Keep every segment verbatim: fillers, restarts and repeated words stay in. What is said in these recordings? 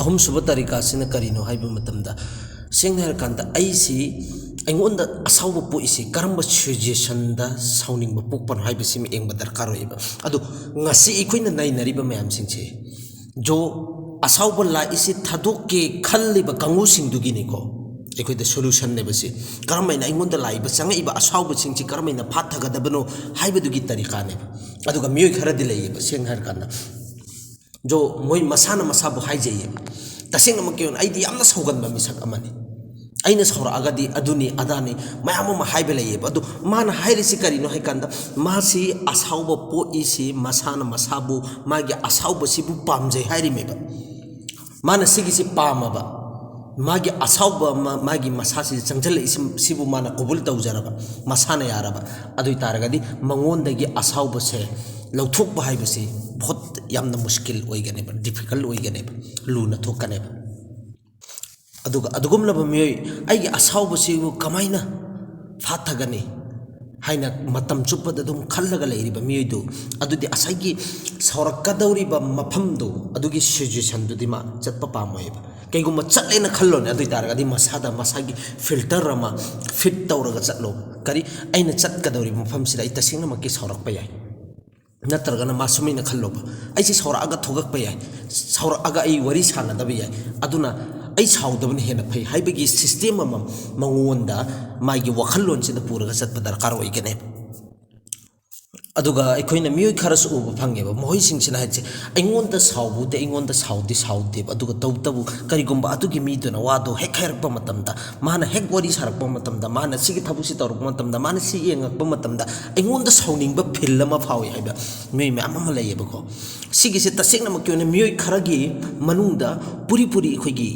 ꯑꯍꯨꯝꯁꯨꯕ ꯇꯔꯤꯀꯥꯁꯤꯅ ꯀꯔꯤꯅꯣ ꯍꯥꯏꯕ ꯃꯇꯝꯗ, ꯁꯦꯡꯅ ꯍꯥꯏꯔꯀꯥꯟꯗ ꯑꯩꯁꯤ, ꯑꯩꯉꯣꯟꯗ ꯑꯁꯥꯎꯕ ꯄꯣꯛꯏꯁꯤ ꯀꯔꯝꯕ ꯁꯤꯆꯨꯌꯦꯁꯟꯗ ꯁꯥꯎꯅꯤꯡꯕ ꯄꯣꯛꯄꯅꯣ ꯍꯥꯏꯕꯁꯤꯃ ꯌꯦꯡꯕ ꯗꯔꯀꯥꯔ ꯑꯣꯏꯌꯦꯕ꯫ ꯑꯗꯣ ꯉꯁꯤ ꯑꯩꯈꯣꯏꯅ ꯅꯩꯅꯔꯤꯕ ꯃꯌꯥꯝꯁꯤꯡꯁꯦ, ꯖꯣ, ꯑꯁꯥꯎꯕ ꯂꯥꯛꯏꯁꯤ ꯊꯥꯗꯣꯛꯀꯦ ꯈꯜꯂꯤꯕ ꯀꯥꯡꯕꯨꯁꯤꯡꯗꯨꯒꯤꯅꯤꯀꯣ꯫ ꯑꯩꯈꯣꯏꯗ ꯁꯣꯂꯨꯁꯟꯅꯦꯕ ꯁꯤ꯫ ꯀꯔꯝ ꯍꯥꯏꯅ ꯑꯩꯉꯣꯟꯗ ꯂꯥꯛꯏꯕ, ꯆꯪꯉꯛꯏꯕ ꯑꯁꯥꯎꯕꯁꯤꯡꯁꯤ ꯀꯔꯝ ꯍꯥꯏꯅ ꯐꯥꯊꯒꯗꯕꯅꯣ ꯍꯥꯏꯕꯗꯨꯒꯤ ꯇꯔꯤꯀꯥꯅꯦꯕ꯫ ꯑꯗꯨꯒ ꯃꯤꯑꯣꯏ ꯈꯔꯗꯤ ꯂꯩꯌꯦꯕ, ꯁꯦꯡꯅ ꯍꯥꯏꯔꯀꯥꯟꯗ, ꯖꯣ, ꯃꯣꯏ ꯃꯁꯥꯅ ꯃꯁꯥꯕꯨ ꯍꯥꯏꯖꯩꯌꯦꯕ, ꯇꯁꯦꯡꯅꯃꯛꯀꯤ ꯑꯣꯏꯅ ꯑꯩꯗꯤ ꯌꯥꯝꯅ ꯁꯥꯎꯒꯟꯕ ꯃꯤꯁꯛ ꯑꯃꯅꯤ, ꯑꯩꯅ ꯁꯥꯎꯔꯛꯑꯒꯗꯤ ꯑꯗꯨꯅꯤ ꯑꯗꯥꯅꯤ ꯃꯌꯥꯝ ꯑꯃ ꯍꯥꯏꯕ ꯂꯩꯌꯦꯕ꯫ ꯑꯗꯨ ꯃꯥꯅ ꯍꯥꯏꯔꯤꯁꯤ ꯀꯔꯤꯅꯣ ꯍꯥꯏꯀꯥꯟꯗ, ꯃꯥꯁꯤ ꯑꯁꯥꯎꯕ ꯄꯣꯛꯏꯁꯤ ꯃꯁꯥꯅ ꯃꯁꯥꯕꯨ, ꯃꯥꯒꯤ ꯑꯁꯥꯎꯕꯁꯤꯕꯨ ꯄꯥꯝꯖꯩ ꯍꯥꯏꯔꯤꯃꯦꯕ꯫ ꯃꯥꯅ ꯁꯤꯒꯤꯁꯤ ꯄꯥꯝꯃꯕ, ꯃꯥꯒꯤ ꯑꯁꯥꯎꯕ ꯑꯃ ꯃꯥꯒꯤ ꯃꯁꯥꯁꯤꯗ ꯆꯪꯁꯤꯜꯂꯛꯏꯁꯤ, ꯁꯤꯕꯨ ꯃꯥꯅ ꯀꯣꯕꯨꯜ ꯇꯧꯖꯔꯕ, ꯃꯁꯥꯅ ꯌꯥꯔꯕ, ꯑꯗꯨ ꯑꯣꯏ ꯇꯥꯔꯒꯗꯤ ꯃꯉꯣꯟꯗꯒꯤ ꯑꯁꯥꯎꯕꯁꯦ ꯂꯧꯊꯣꯛꯄ ꯍꯥꯏꯕꯁꯤ ꯄꯣꯠ ꯌꯥꯝꯅ ꯃꯨꯁꯀꯤꯜ ꯑꯣꯏꯒꯅꯦꯕ, ꯗꯤꯐꯤꯀꯜ ꯑꯣꯏꯒꯅꯦꯕ, ꯂꯨꯅ ꯊꯣꯛꯀꯅꯦꯕ꯫ ꯑꯗꯨꯒ ꯑꯗꯨꯒꯨꯝꯂꯕ ꯃꯤꯑꯣꯏ, "ꯑꯩꯒꯤ ꯑꯁꯥꯎꯕꯁꯤꯕꯨ ꯀꯃꯥꯏꯅ ꯐꯥꯊꯒꯅꯤ?" ꯍꯥꯏꯅ ꯃꯇꯝ ꯆꯨꯞꯄꯗ ꯑꯗꯨꯝ ꯈꯜꯂꯒ ꯂꯩꯔꯤꯕ ꯃꯤꯑꯣꯏꯗꯨ, ꯑꯗꯨꯗꯤ ꯉꯁꯥꯏꯒꯤ ꯁꯥꯎꯔꯛꯀꯗꯧꯔꯤꯕ ꯃꯐꯝꯗꯨ, ꯑꯗꯨꯒꯤ ꯁꯤꯆꯨꯌꯦꯁꯟꯗꯨꯗꯤ ꯃꯥ ꯆꯠꯄ ꯄꯥꯝꯃꯣꯏꯕ꯫ ꯀꯩꯒꯨꯝꯕ ꯆꯠꯂꯦꯅ ꯈꯜꯂꯣꯅꯦ, ꯑꯗꯨ ꯑꯣꯏ ꯇꯥꯔꯒꯗꯤ ꯃꯁꯥꯗ ꯃꯁꯥꯒꯤ ꯐꯤꯜꯇꯔ ꯑꯃ ꯐꯤꯠ ꯇꯧꯔꯒ ꯆꯠꯂꯣ꯫ ꯀꯔꯤ, "ꯑꯩꯅ ꯆꯠꯀꯗꯧꯔꯤꯕ ꯃꯐꯝꯁꯤꯗ ꯑꯩ ꯇꯁꯦꯡꯅꯃꯛꯀꯤ ꯁꯥꯎꯔꯛꯄ ꯌꯥꯏ"꯫ ꯅꯠꯇ꯭ꯔꯒꯅ ꯃꯥ ꯁꯨꯃꯥꯏꯅ ꯈꯜꯂꯣꯕ, "ꯑꯩꯁꯦ ꯁꯥꯎꯔꯛꯑꯒ ꯊꯣꯛꯂꯛꯄ ꯌꯥꯏ, ꯁꯥꯎꯔꯛꯑꯒ ꯑꯩ ꯋꯥꯔꯤ ꯁꯥꯟꯅꯗꯕ ꯌꯥꯏ, ꯑꯗꯨꯅ ꯑꯩ ꯁꯥꯎꯗꯕꯅ ꯍꯦꯟꯅ ꯐꯩ" ꯍꯥꯏꯕꯒꯤ ꯁꯤꯁꯇꯦꯝ ꯑꯃ ꯃꯉꯣꯟꯗ, ꯃꯥꯒꯤ ꯋꯥꯈꯜꯂꯣꯟꯁꯤꯗ ꯄꯨꯔꯒ ꯆꯠꯄ ꯗꯔꯀꯥꯔ ꯑꯣꯏꯒꯅꯦꯕ꯫ ꯑꯗꯨꯒ ꯑꯩꯈꯣꯏꯅ ꯃꯤꯑꯣꯏ ꯈꯔꯁꯨ ꯎꯕ ꯐꯪꯉꯦꯕ, ꯃꯈꯣꯏꯁꯤꯡꯁꯤꯅ ꯍꯥꯏꯁꯦ, "ꯑꯩꯉꯣꯟꯗ ꯁꯥꯎꯕꯗꯤ ꯑꯩꯉꯣꯟꯗ ꯁꯥꯎꯗꯤ ꯁꯥꯎꯗꯦꯕ, ꯑꯗꯨꯒ ꯇꯧꯕꯇꯕꯨ ꯀꯔꯤꯒꯨꯝꯕ ꯑꯗꯨꯒꯤ ꯃꯤꯗꯨꯅ ꯋꯥꯗꯣ ꯍꯦꯛ ꯍꯥꯏꯔꯛꯄ ꯃꯇꯝꯗ, ꯃꯥꯅ ꯍꯦꯛ ꯋꯥꯔꯤ ꯁꯥꯔꯛꯄ ꯃꯇꯝꯗ, ꯃꯥꯅ ꯁꯤꯒꯤ ꯊꯕꯛꯁꯤ ꯇꯧꯔꯛꯄ ꯃꯇꯝꯗ, ꯃꯥꯅ ꯁꯤ ꯌꯦꯡꯉꯛꯄ ꯃꯇꯝꯗ ꯑꯩꯉꯣꯟꯗ ꯁꯥꯎꯅꯤꯡꯕ ꯐꯤꯜ ꯑꯃ ꯐꯥꯎꯏ" ꯍꯥꯏꯕ ꯃꯤꯑꯣꯏ ꯃꯌꯥꯝ ꯑꯃ ꯂꯩꯌꯦꯕꯀꯣ꯫ ꯁꯤꯒꯤꯁꯦ ꯇꯁꯦꯡꯅꯃꯛꯀꯤ ꯑꯣꯏꯅ ꯃꯤꯑꯣꯏ ꯈꯔꯒꯤ ꯃꯅꯨꯡꯗ ꯄꯨꯔꯤ ꯄꯨꯔꯤ ꯑꯩꯈꯣꯏꯒꯤ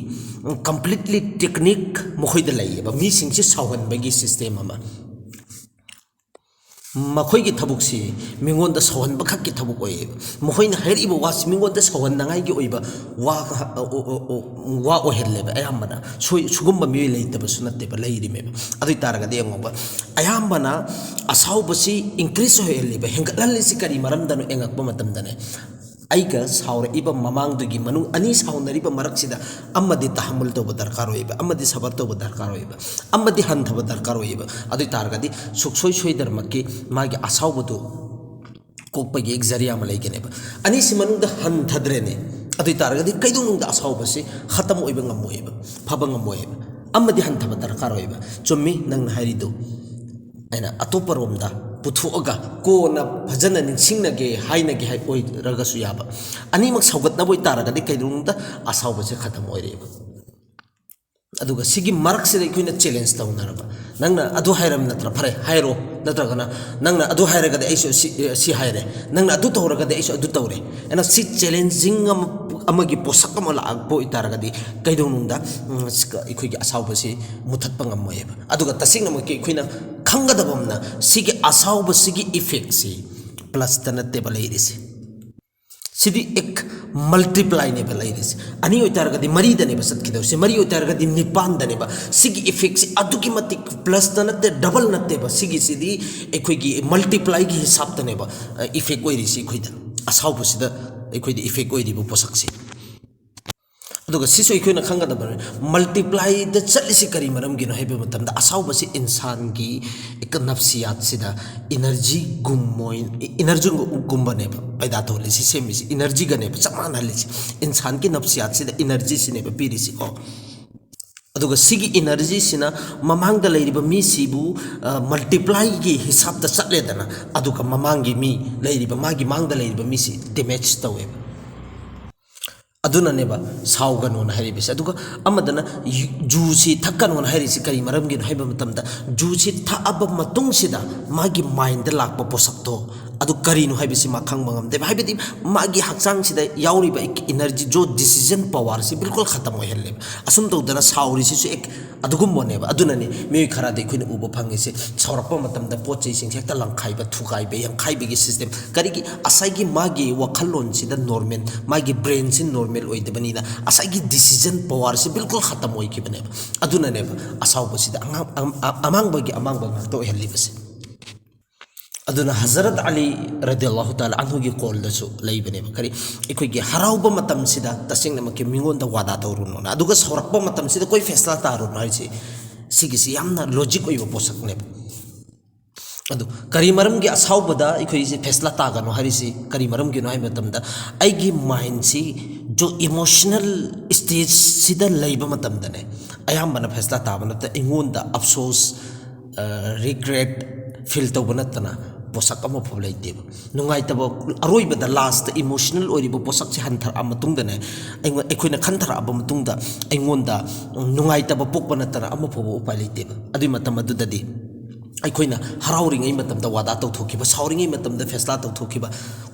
ꯀꯝꯄ꯭ꯂꯤꯠꯂꯤ ꯇꯦꯛꯅꯤꯛ ꯃꯈꯣꯏꯗ ꯂꯩꯌꯦꯕ, ꯃꯤꯁꯤꯡꯁꯦ ꯁꯥꯎꯍꯟꯕꯒꯤ ꯁꯤꯁꯇꯦꯝ ꯑꯃ꯫ ꯃꯈꯣꯏꯒꯤ ꯊꯕꯛꯁꯤ ꯃꯤꯉꯣꯟꯗ ꯁꯥꯎꯍꯟꯕ ꯈꯛꯀꯤ ꯊꯕꯛ ꯑꯣꯏꯌꯦꯕ꯫ ꯃꯈꯣꯏꯅ ꯍꯥꯏꯔꯛꯏꯕ ꯋꯥꯁꯤ ꯃꯤꯉꯣꯟꯗ ꯁꯥꯎꯍꯟꯅꯉꯥꯏꯒꯤ ꯑꯣꯏꯕ ꯋꯥ, ꯋꯥ ꯑꯣꯏꯍꯜꯂꯦꯕ ꯑꯌꯥꯝꯕꯅ꯫ ꯁꯣꯏ-, ꯁꯤꯒꯨꯝꯕ ꯃꯤꯑꯣꯏ ꯂꯩꯇꯕꯁꯨ ꯅꯠꯇꯦꯕ, ꯂꯩꯔꯤꯃꯦꯕ꯫ ꯑꯗꯨ ꯑꯣꯏ ꯇꯥꯔꯒꯗꯤ ꯌꯦꯡꯉꯣꯕ, ꯑꯌꯥꯝꯕꯅ ꯑꯁꯥꯎꯕꯁꯤ ꯏꯟꯀ꯭ꯔꯤꯁ ꯑꯣꯏꯍꯜꯂꯤꯕ, ꯍꯦꯟꯒꯠꯍꯜꯂꯤꯁꯤ ꯀꯔꯤ ꯃꯔꯝꯗꯅꯣ ꯌꯦꯡꯉꯛꯄ ꯃꯇꯝꯗꯅꯦ, ꯑꯩꯒ ꯁꯥꯎꯔꯛꯏꯕ ꯃꯃꯥꯡꯗꯨꯒꯤ ꯃꯅꯨꯡ, ꯑꯅꯤ ꯁꯥꯎꯅꯔꯤꯕ ꯃꯔꯛꯁꯤꯗ ꯑꯃꯗꯤ ꯇꯍꯝꯃꯨꯜ ꯇꯧꯕ ꯗꯔꯀꯥꯔ ꯑꯣꯏꯌꯦꯕ, ꯑꯃꯗꯤ ꯁꯕꯔ ꯇꯧꯕ ꯗꯔꯀꯥꯔ ꯑꯣꯏꯌꯦꯕ, ꯑꯃꯗꯤ ꯍꯟꯊꯕ ꯗꯔꯀꯥꯔ ꯑꯣꯏꯌꯦꯕ꯫ ꯑꯗꯨ ꯑꯣꯏ ꯇꯥꯔꯒꯗꯤ ꯁꯨꯛꯁꯣꯏ ꯁꯣꯏꯗꯅꯃꯛꯀꯤ ꯃꯥꯒꯤ ꯑꯁꯥꯎꯕꯗꯨ ꯀꯣꯛꯄꯒꯤ ꯑꯦꯛ ꯖꯔꯤꯌꯥ ꯑꯃ ꯂꯩꯒꯅꯦꯕ꯫ ꯑꯅꯤꯁꯤ ꯃꯅꯨꯡꯗ ꯍꯟꯊꯗ꯭ꯔꯦꯅꯦ, ꯑꯗꯨ ꯑꯣꯏ ꯇꯥꯔꯒꯗꯤ ꯀꯩꯗꯧꯅꯨꯡꯗ ꯑꯁꯥꯎꯕꯁꯤ ꯈꯇꯝ ꯑꯣꯏꯕ ꯉꯝꯃꯣꯏꯌꯦꯕ, ꯐꯕ ꯉꯝꯃꯣꯏꯌꯦꯕ꯫ ꯑꯃꯗꯤ ꯍꯟꯊꯕ ꯗꯔꯀꯥꯔ ꯑꯣꯏꯌꯦꯕ꯫ ꯆꯨꯝꯃꯤ ꯅꯪꯅ ꯍꯥꯏꯔꯤꯗꯨ꯫ ꯑꯩꯅ ꯑꯇꯣꯞꯄꯔꯣꯝꯗ ꯄꯨꯊꯣꯛꯑꯒ ꯀꯣꯟꯅ ꯐꯖꯅ ꯅꯤꯡꯁꯤꯡꯅꯒꯦ ꯍꯥꯏꯅꯒꯦ ꯍꯥꯏ ꯑꯣꯏꯔꯒꯁꯨ ꯌꯥꯕ꯫ ꯑꯅꯤꯃꯛ ꯁꯧꯒꯠꯅꯕ ꯑꯣꯏꯇꯥꯔꯒꯗꯤ ꯀꯩꯗꯧꯅꯨꯡꯗ ꯑꯁꯥꯎꯕꯁꯦ ꯈꯇꯝ ꯑꯣꯏꯔꯛꯑꯦꯕ꯫ ꯑꯗꯨꯒ ꯁꯤꯒꯤ ꯃꯔꯛꯁꯤꯗ ꯑꯩꯈꯣꯏꯅ ꯆꯦꯂꯦꯟꯖ ꯇꯧꯅꯔꯕ, "ꯅꯪꯅ ꯑꯗꯨ ꯍꯥꯏꯔꯝ ꯅꯠꯇ꯭ꯔꯥ? ꯐꯔꯦ, ꯍꯥꯏꯔꯣ꯫ ꯅꯠꯇ꯭ꯔꯒꯅ ꯅꯪꯅ ꯑꯗꯨ ꯍꯥꯏꯔꯒꯗꯤ ꯑꯩꯁꯨ ꯁꯤ, ꯁꯤ ꯍꯥꯏꯔꯦ, ꯅꯪꯅ ꯑꯗꯨ ꯇꯧꯔꯒꯗꯤ ꯑꯩꯁꯨ ꯑꯗꯨ ꯇꯧꯔꯦ" ꯍꯥꯏꯅ ꯁꯤ ꯆꯦꯂꯦꯟꯖꯤꯡ ꯑꯃ, ꯑꯃꯒꯤ ꯄꯣꯠꯁꯛ ꯑꯃ ꯂꯥꯛꯄ ꯑꯣꯏꯇꯥꯔꯒꯗꯤ ꯀꯩꯗꯧꯅꯨꯡꯗ, ꯎꯝ, ꯑꯩꯈꯣꯏꯒꯤ ꯑꯁꯥꯎꯕꯁꯤ ꯃꯨꯊꯠꯄ ꯉꯝꯃꯣꯏꯌꯦꯕ꯫ ꯑꯗꯨꯒ ꯇꯁꯦꯡꯅꯃꯛꯀꯤ ꯑꯩꯈꯣꯏꯅ ꯈꯪꯒꯗꯕ ꯑꯃꯅ, ꯁꯤꯒꯤ ꯑꯁꯥꯎꯕꯁꯤꯒꯤ ꯏꯐꯦꯛꯁꯤ ꯄ꯭ꯂꯁꯇ ꯅꯠꯇꯦꯕ ꯂꯩꯔꯤꯁꯦ꯫ ꯁꯤꯗꯤ ꯑꯦꯛ ꯃꯜꯇꯤꯄ꯭ꯂꯥꯏꯅꯦꯕ ꯂꯩꯔꯤꯁꯦ꯫ ꯑꯅꯤ ꯑꯣꯏꯇꯥꯔꯒꯗꯤ ꯃꯔꯤꯗꯅꯦꯕ ꯆꯠꯈꯤꯗꯧꯔꯤꯁꯦ, ꯃꯔꯤ ꯑꯣꯏꯇꯥꯔꯒꯗꯤ ꯅꯤꯄꯥꯟꯗꯅꯦꯕ꯫ ꯁꯤꯒꯤ ꯏꯐꯦꯛꯁꯤ ꯑꯗꯨꯛꯀꯤ ꯃꯇꯤꯛ ꯄ꯭ꯂꯁꯇ ꯅꯠꯇꯦ, ꯗꯕꯜ ꯅꯠꯇꯦꯕ꯫ ꯁꯤꯒꯤꯁꯤꯗꯤ ꯑꯩꯈꯣꯏꯒꯤ ꯃꯜꯇꯤꯄ꯭ꯂꯥꯏꯒꯤ ꯍꯤꯁꯥꯞꯇꯅꯦꯕ, ꯑ, ꯏꯐꯦꯛ ꯑꯣꯏꯔꯤꯁꯤ ꯑꯩꯈꯣꯏꯗ, ꯑꯁꯥꯎꯕꯁꯤꯗ ꯑꯩꯈꯣꯏꯗ ꯏꯐꯦꯛ ꯑꯣꯏꯔꯤꯕ ꯄꯣꯠꯁꯛꯁꯦ꯫ ꯑꯗꯨꯒ ꯁꯤꯁꯨ ꯑꯩꯈꯣꯏꯅ ꯈꯪꯒꯗꯕꯅꯤ, ꯃꯜꯇꯤꯄ꯭ꯂꯥꯏꯗ ꯆꯠꯂꯤꯁꯤ ꯀꯔꯤ ꯃꯔꯝꯒꯤꯅꯣ ꯍꯥꯏꯕ ꯃꯇꯝꯗ, ꯑꯁꯥꯎꯕꯁꯤ ꯏꯟꯁꯥꯟꯒꯤ ꯅꯐꯁꯤꯌꯥꯠꯁꯤꯗ ꯏꯅꯔꯖꯤꯒꯨꯝꯕ, ꯏꯅꯔꯖꯤꯒꯨꯝꯕꯅꯦꯕ ꯄꯩꯗꯥ ꯊꯣꯛꯍꯜꯂꯤꯁꯤ, ꯁꯦꯝꯃꯤꯁꯤ ꯏꯅꯔꯖꯤꯒꯅꯦꯕ ꯆꯞ ꯃꯥꯟꯅꯍꯜꯂꯤꯁꯤ꯫ ꯏꯟꯁꯥꯟꯒꯤ ꯅꯐꯁꯤꯌꯥꯠꯁꯤꯗ ꯏꯅꯔꯖꯤꯁꯤꯅꯦꯕ ꯄꯤꯔꯤꯁꯤꯀꯣ꯫ ꯑꯗꯨꯒ ꯁꯤꯒꯤ ꯏꯅꯔꯖꯤꯁꯤꯅ ꯃꯃꯥꯡꯗ ꯂꯩꯔꯤꯕ ꯃꯤꯁꯤꯕꯨ, ꯑ, ꯃꯜꯇꯤꯄ꯭ꯂꯥꯏꯒꯤ ꯍꯤꯁꯥꯞꯇ ꯆꯠꯂꯦꯗꯅ, ꯑꯗꯨꯒ ꯃꯃꯥꯡꯒꯤ ꯃꯤ ꯂꯩꯔꯤꯕ, ꯃꯥꯒꯤ ꯃꯥꯡꯗ ꯂꯩꯔꯤꯕ ꯃꯤꯁꯤ ꯗꯦꯃꯦꯖ ꯇꯧꯋꯦꯕ꯫ ꯑꯗꯨꯅꯅꯦꯕ ꯁꯥꯎꯒꯅꯣꯅ ꯍꯥꯏꯔꯤꯕꯁꯦ꯫ ꯑꯗꯨꯒ ꯑꯃꯗꯅ ꯌꯨ-, ꯖꯨꯁꯤ ꯊꯛꯀꯅꯣꯅ ꯍꯥꯏꯔꯤꯁꯤ ꯀꯔꯤ ꯃꯔꯝꯒꯤꯅꯣ ꯍꯥꯏꯕ ꯃꯇꯝꯗ, ꯖꯨꯁꯤ ꯊꯛꯑꯕ ꯃꯇꯨꯡꯁꯤꯗ ꯃꯥꯒꯤ ꯃꯥꯏꯟꯗ ꯂꯥꯛꯄ ꯄꯣꯠꯁꯛꯇꯣ ꯑꯗꯨ ꯀꯔꯤꯅꯣ ꯍꯥꯏꯕꯁꯤ ꯃꯥ ꯈꯪꯕ ꯉꯝꯗꯦꯕ꯫ ꯍꯥꯏꯕꯗꯤ ꯃꯥꯒꯤ ꯍꯛꯆꯥꯡꯁꯤꯗ ꯌꯥꯎꯔꯤꯕ ꯏꯅꯔꯖꯤ, ꯖꯣ ꯗꯤꯁꯤꯖꯟ ꯄꯋꯥꯔꯁꯤ ꯕꯤꯜꯀꯨꯜ ꯈꯇꯝ ꯑꯣꯏꯍꯜꯂꯦꯕ꯫ ꯑꯁꯨꯝ ꯇꯧꯗꯅ ꯁꯥꯎꯔꯤꯁꯤꯁꯨ ꯑꯦꯛ ꯑꯗꯨꯒꯨꯝꯕꯅꯦꯕ꯫ ꯑꯗꯨꯅꯅꯤ ꯃꯤꯑꯣꯏ ꯈꯔꯗ ꯑꯩꯈꯣꯏꯅ ꯎꯕ ꯐꯪꯉꯤꯁꯦ, ꯁꯥꯎꯔꯛꯄ ꯃꯇꯝꯗ ꯄꯣꯠ ꯆꯩꯁꯤꯡꯁꯦ ꯍꯦꯛꯇ ꯂꯪꯈꯥꯏꯕ, ꯊꯨꯒꯥꯏꯕ, ꯌꯥꯡꯈꯥꯏꯕꯒꯤ ꯁꯤꯁꯇꯦꯝ꯫ ꯀꯔꯤꯒꯤ? ꯉꯁꯥꯏꯒꯤ ꯃꯥꯒꯤ ꯋꯥꯈꯜꯂꯣꯟꯁꯤꯗ ꯅꯣꯔꯃꯦꯜ, ꯃꯥꯒꯤ ꯕ꯭ꯔꯦꯟꯁꯤ ꯅꯣꯔꯃꯦꯜ ꯑꯣꯏꯗꯕꯅꯤꯅ ꯉꯁꯥꯏꯒꯤ ꯗꯤꯁꯤꯖꯟ ꯄꯋꯥꯔꯁꯤ ꯕꯤꯜꯀꯨꯜ ꯈꯇꯝ ꯑꯣꯏꯈꯤꯕꯅꯦꯕ꯫ ꯑꯗꯨꯅꯅꯦꯕ ꯑꯁꯥꯎꯕꯁꯤꯗ ꯑꯉꯥꯡ-, ꯑꯝ-, ꯑ-, ꯑꯃꯥꯡꯕꯒꯤ ꯑꯃꯥꯡꯕ ꯉꯥꯛꯇ ꯑꯣꯏꯍꯜꯂꯤꯕꯁꯦ꯫ ꯑꯗꯨꯅ ꯍꯖꯔꯠ ꯑꯂꯤ ꯔꯗꯤꯌꯜꯂꯥꯍꯨ ꯇꯥꯂꯥ ꯑꯟꯍꯨꯒꯤ ꯀꯣꯜꯗꯁꯨ ꯂꯩꯕꯅꯦꯕ, ꯀꯔꯤ, ꯑꯩꯈꯣꯏꯒꯤ ꯍꯔꯥꯎꯕ ꯃꯇꯝꯁꯤꯗ ꯇꯁꯦꯡꯅꯃꯛꯀꯤ ꯃꯤꯉꯣꯟꯗ ꯋꯥꯗꯥ ꯇꯧꯔꯨꯅꯣꯅ, ꯑꯗꯨꯒ ꯁꯥꯎꯔꯛꯄ ꯃꯇꯝꯁꯤꯗ ꯀꯣꯏ ꯐꯦꯁꯂꯥ ꯇꯥꯔꯨꯅꯣ ꯍꯥꯏꯔꯤꯁꯤ, ꯁꯤꯒꯤꯁꯤ ꯌꯥꯝꯅ ꯂꯣꯖꯤꯛ ꯑꯣꯏꯕ ꯄꯣꯠꯁꯛꯅꯦꯕ꯫ ꯑꯗꯨ ꯀꯔꯤ ꯃꯔꯝꯒꯤ ꯑꯁꯥꯎꯕꯗ ꯑꯩꯈꯣꯏꯁꯦ ꯐꯦꯁꯂꯥ ꯇꯥꯒꯅꯣ ꯍꯥꯏꯔꯤꯁꯤ ꯀꯔꯤ ꯃꯔꯝꯒꯤꯅꯣ ꯍꯥꯏꯕ ꯃꯇꯝꯗ, ꯑꯩꯒꯤ ꯃꯥꯏꯟꯁꯤ ꯖꯣ ꯏꯃꯣꯁꯅꯦꯜ ꯁ꯭ꯇꯦꯖꯁꯤꯗ ꯂꯩꯕ ꯃꯇꯝꯗꯅꯦ, ꯑꯌꯥꯝꯕꯅ ꯐꯦꯁꯂꯥ ꯇꯥꯕ ꯅꯠꯇꯦ, ꯑꯩꯉꯣꯟꯗ ꯑꯐꯁꯣꯁ, ꯔꯤꯒ꯭ꯔꯦꯠ ꯐꯤꯜ ꯇꯧꯕ ꯅꯠꯇꯅ ꯄꯣꯠꯁꯛ ꯑꯃꯐꯥꯎ ꯂꯩꯇꯦꯕ꯫ ꯅꯨꯡꯉꯥꯏꯇꯕ, ꯑꯔꯣꯏꯕꯗ ꯂꯥꯁꯇ ꯏꯃꯣꯁꯅꯦꯜ ꯑꯣꯏꯔꯤꯕ ꯄꯣꯠꯁꯛꯁꯦ ꯍꯟꯊꯔꯛꯑ ꯃꯇꯨꯡꯗꯅꯦ, ꯑꯩꯉꯣꯟ-, ꯑꯩꯈꯣꯏꯅ ꯈꯟꯊꯔꯛꯑꯕ ꯃꯇꯨꯡꯗ ꯑꯩꯉꯣꯟꯗ ꯅꯨꯡꯉꯥꯏꯇꯕ ꯄꯣꯛꯄ ꯅꯠꯇꯅ ꯑꯃꯐꯥꯎꯕ ꯎꯄꯥꯏ ꯂꯩꯇꯦꯕ꯫ ꯑꯗꯨꯏ ꯃꯇꯝ ꯑꯗꯨꯗꯗꯤ ꯑꯩꯈꯣꯏꯅ ꯍꯔꯥꯎꯔꯤꯉꯩ ꯃꯇꯝꯗ ꯋꯥꯗꯥ ꯇꯧꯊꯣꯛꯈꯤꯕ, ꯁꯥꯎꯔꯤꯉꯩ ꯃꯇꯝꯗ ꯐꯦꯁꯂꯥ ꯇꯧꯊꯣꯛꯈꯤꯕ,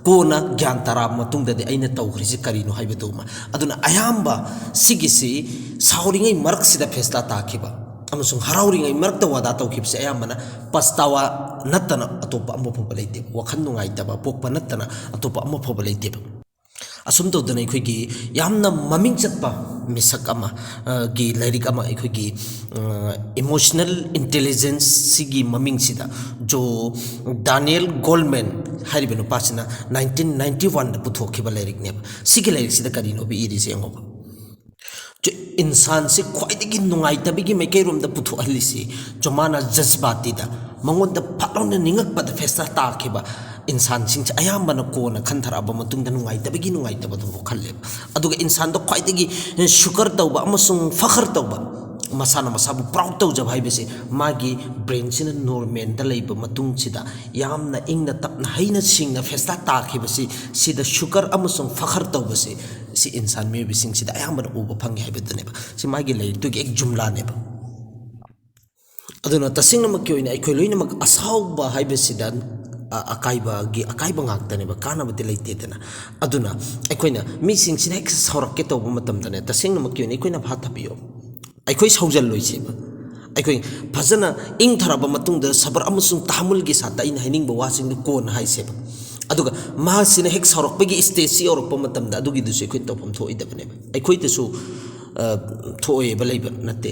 ꯀꯣꯟꯅ ꯒ꯭ꯌꯥꯟ ꯇꯥꯔꯛꯑꯕ ꯃꯇꯨꯡꯗꯗꯤ ꯑꯩꯅ ꯇꯧꯈ꯭ꯔꯤꯁꯤ ꯀꯔꯤꯅꯣ ꯍꯥꯏꯕꯗꯨꯃ꯫ ꯑꯗꯨꯅ ꯑꯌꯥꯝꯕ ꯁꯤꯒꯤꯁꯤ ꯁꯥꯎꯔꯤꯉꯩ ꯃꯔꯛꯁꯤꯗ ꯐꯦꯁꯂꯥ ꯇꯥꯈꯤꯕ ꯑꯃꯁꯨꯡ ꯍꯔꯥꯎꯔꯤꯉꯩ ꯃꯔꯛꯇ ꯋꯥꯗꯥ ꯇꯧꯈꯤꯕꯁꯦ ꯑꯌꯥꯝꯕꯅ ꯄꯁꯇꯥꯋꯥ ꯅꯠꯇꯅ ꯑꯇꯣꯞꯄ ꯑꯃ ꯐꯥꯎꯕ ꯂꯩꯇꯦꯕ, ꯋꯥꯈꯜ ꯅꯨꯡꯉꯥꯏꯇꯕ ꯄꯣꯛꯄ ꯅꯠꯇꯅ ꯑꯇꯣꯞꯄ ꯑꯃ ꯐꯥꯎꯕ ꯂꯩꯇꯦꯕ꯫ ꯑꯁꯨꯝ ꯇꯧꯗꯅ ꯑꯩꯈꯣꯏꯒꯤ ꯌꯥꯝꯅ ꯃꯃꯤꯡ ꯆꯠꯄ ꯃꯤꯁꯛ ꯑꯃ, ꯑ, ꯒꯤ ꯂꯥꯏꯔꯤꯛ ꯑꯃ ꯑꯩꯈꯣꯏꯒꯤ, ꯑ, ꯏꯃꯣꯁꯅꯦꯜ ꯏꯟꯇꯦꯂꯤꯖꯦꯟꯁ ꯁꯤꯒꯤ ꯃꯃꯤꯡꯁꯤꯗ ꯖꯣ ꯗꯥꯅꯤꯌꯦꯜ ꯒꯣꯜꯃꯦꯟ ꯍꯥꯏꯔꯤꯕ ꯅꯨꯄꯥꯁꯤꯅ ꯅꯥꯏꯟꯇꯤꯟ ꯅꯥꯏꯟꯇꯤ ꯋꯥꯟꯗ ꯄꯨꯊꯣꯛꯈꯤꯕ ꯂꯥꯏꯔꯤꯛꯅꯦꯕ꯫ ꯁꯤꯒꯤ ꯂꯥꯏꯔꯤꯛꯁꯤꯗ ꯀꯔꯤꯅꯣꯕ ꯏꯔꯤꯁꯦ ꯌꯦꯡꯉꯣꯕ꯫ ꯏꯟꯁꯥꯟꯁꯤ ꯈ꯭ꯋꯥꯏꯗꯒꯤ ꯅꯨꯡꯉꯥꯏꯇꯕꯒꯤ ꯃꯥꯏꯀꯩꯔꯣꯝꯗ ꯄꯨꯊꯣꯛꯍꯜꯂꯤꯁꯤ ꯖꯣꯃꯥꯅ ꯖꯖꯕꯥꯇꯤꯗ, ꯃꯉꯣꯟꯗ ꯐꯠ ꯂꯥꯎꯅ ꯅꯤꯡꯉꯛꯄꯗ ꯐꯦꯁꯂꯥ ꯇꯥꯈꯤꯕ ꯏꯟꯁꯥꯟꯁꯤꯡꯁꯦ ꯑꯌꯥꯝꯕꯅ ꯀꯣꯟꯅ ꯈꯟꯊꯔꯛꯑꯕ ꯃꯇꯨꯡꯗ ꯅꯨꯡꯉꯥꯏꯇꯕꯒꯤ ꯅꯨꯡꯉꯥꯏꯇꯕꯗꯨꯕꯨ ꯈꯜꯂꯦꯕ꯫ ꯑꯗꯨꯒ ꯏꯟꯁꯥꯟꯗ ꯈ꯭ꯋꯥꯏꯗꯒꯤ ꯁꯨꯀꯔ ꯇꯧꯕ ꯑꯃꯁꯨꯡ ꯐꯈꯔ ꯇꯧꯕ, ꯃꯁꯥꯅ ꯃꯁꯥꯕꯨ ꯄ꯭ꯔꯥꯎꯗ ꯇꯧꯖꯕ ꯍꯥꯏꯕꯁꯤ ꯃꯥꯒꯤ ꯕ꯭ꯔꯦꯟꯁꯤꯅ ꯅꯣꯔꯃꯦꯜꯗ ꯂꯩꯕ ꯃꯇꯨꯡꯁꯤꯗ ꯌꯥꯝꯅ ꯏꯪꯅ ꯇꯞꯅ ꯍꯩꯅ ꯁꯤꯡꯅ ꯐꯦꯁꯂꯥ ꯇꯥꯈꯤꯕꯁꯤ, ꯁꯤꯗ ꯁꯨꯀꯔ ꯑꯃꯁꯨꯡ ꯐꯈꯔ ꯇꯧꯕꯁꯤ, ꯁꯤ ꯏꯟꯁꯥꯟ ꯃꯤꯑꯣꯏꯕꯁꯤꯡꯁꯤꯗ ꯑꯌꯥꯝꯕꯅ ꯎꯕ ꯐꯪꯉꯤ ꯍꯥꯏꯕꯗꯨꯅꯦꯕ꯫ ꯁꯤ ꯃꯥꯒꯤ ꯂꯥꯏꯔꯤꯛꯇꯨꯒꯤ ꯑꯦꯛ ꯖꯨꯝꯂꯥꯅꯦꯕ꯫ ꯑꯗꯨꯅ ꯇꯁꯦꯡꯅꯃꯛꯀꯤ ꯑꯣꯏꯅ ꯑꯩꯈꯣꯏ ꯂꯣꯏꯅꯃꯛ ꯑꯁꯥꯎꯕ ꯍꯥꯏꯕꯁꯤꯗ, ꯑ-, ꯑꯀꯥꯏꯕꯒꯤ ꯑꯀꯥꯏꯕ ꯉꯥꯛꯇꯅꯦꯕ, ꯀꯥꯟꯅꯕꯗꯤ ꯂꯩꯇꯦꯗꯅ꯫ ꯑꯗꯨꯅ ꯑꯩꯈꯣꯏꯅ ꯃꯤꯁꯤꯡꯁꯤꯅ ꯍꯦꯛ ꯁꯥꯎꯔꯛꯀꯦ ꯇꯧꯕ ꯃꯇꯝꯗꯅꯦ, ꯇꯁꯦꯡꯅꯃꯛꯀꯤ ꯑꯣꯏꯅ ꯑꯩꯈꯣꯏꯅ ꯚꯥꯞ ꯊꯥꯕꯤꯌꯣ, ꯑꯩꯈꯣꯏ ꯁꯥꯎꯖꯜꯂꯣꯏꯁꯦꯕ꯫ ꯑꯩꯈꯣꯏ ꯐꯖꯅ ꯏꯪꯊꯔꯕ ꯃꯇꯨꯡꯗ ꯁꯕꯔ ꯑꯃꯁꯨꯡ ꯇꯍꯥꯃꯨꯜꯒꯤ ꯁꯥꯠꯇ ꯑꯩꯅ ꯍꯥꯏꯅꯤꯡꯕ ꯋꯥꯁꯤꯡꯗꯨ ꯀꯣꯟꯅ ꯍꯥꯏꯁꯦꯕ꯫ ꯑꯗꯨꯒ ꯃꯥꯁꯤꯅ ꯍꯦꯛ ꯁꯥꯎꯔꯛꯄꯒꯤ ꯁ꯭ꯇꯦꯖꯁꯤ ꯌꯧꯔꯛꯄ ꯃꯇꯝꯗ ꯑꯗꯨꯒꯤꯗꯨꯁꯨ ꯑꯩꯈꯣꯏ ꯇꯧꯐꯝ ꯊꯣꯛꯑꯣꯏꯗꯕꯅꯦꯕ꯫ ꯑꯩꯈꯣꯏꯗꯁꯨ, ꯑ, ꯊꯣꯛꯑꯣꯏꯕ ꯂꯩꯕ ꯅꯠꯇꯦ꯫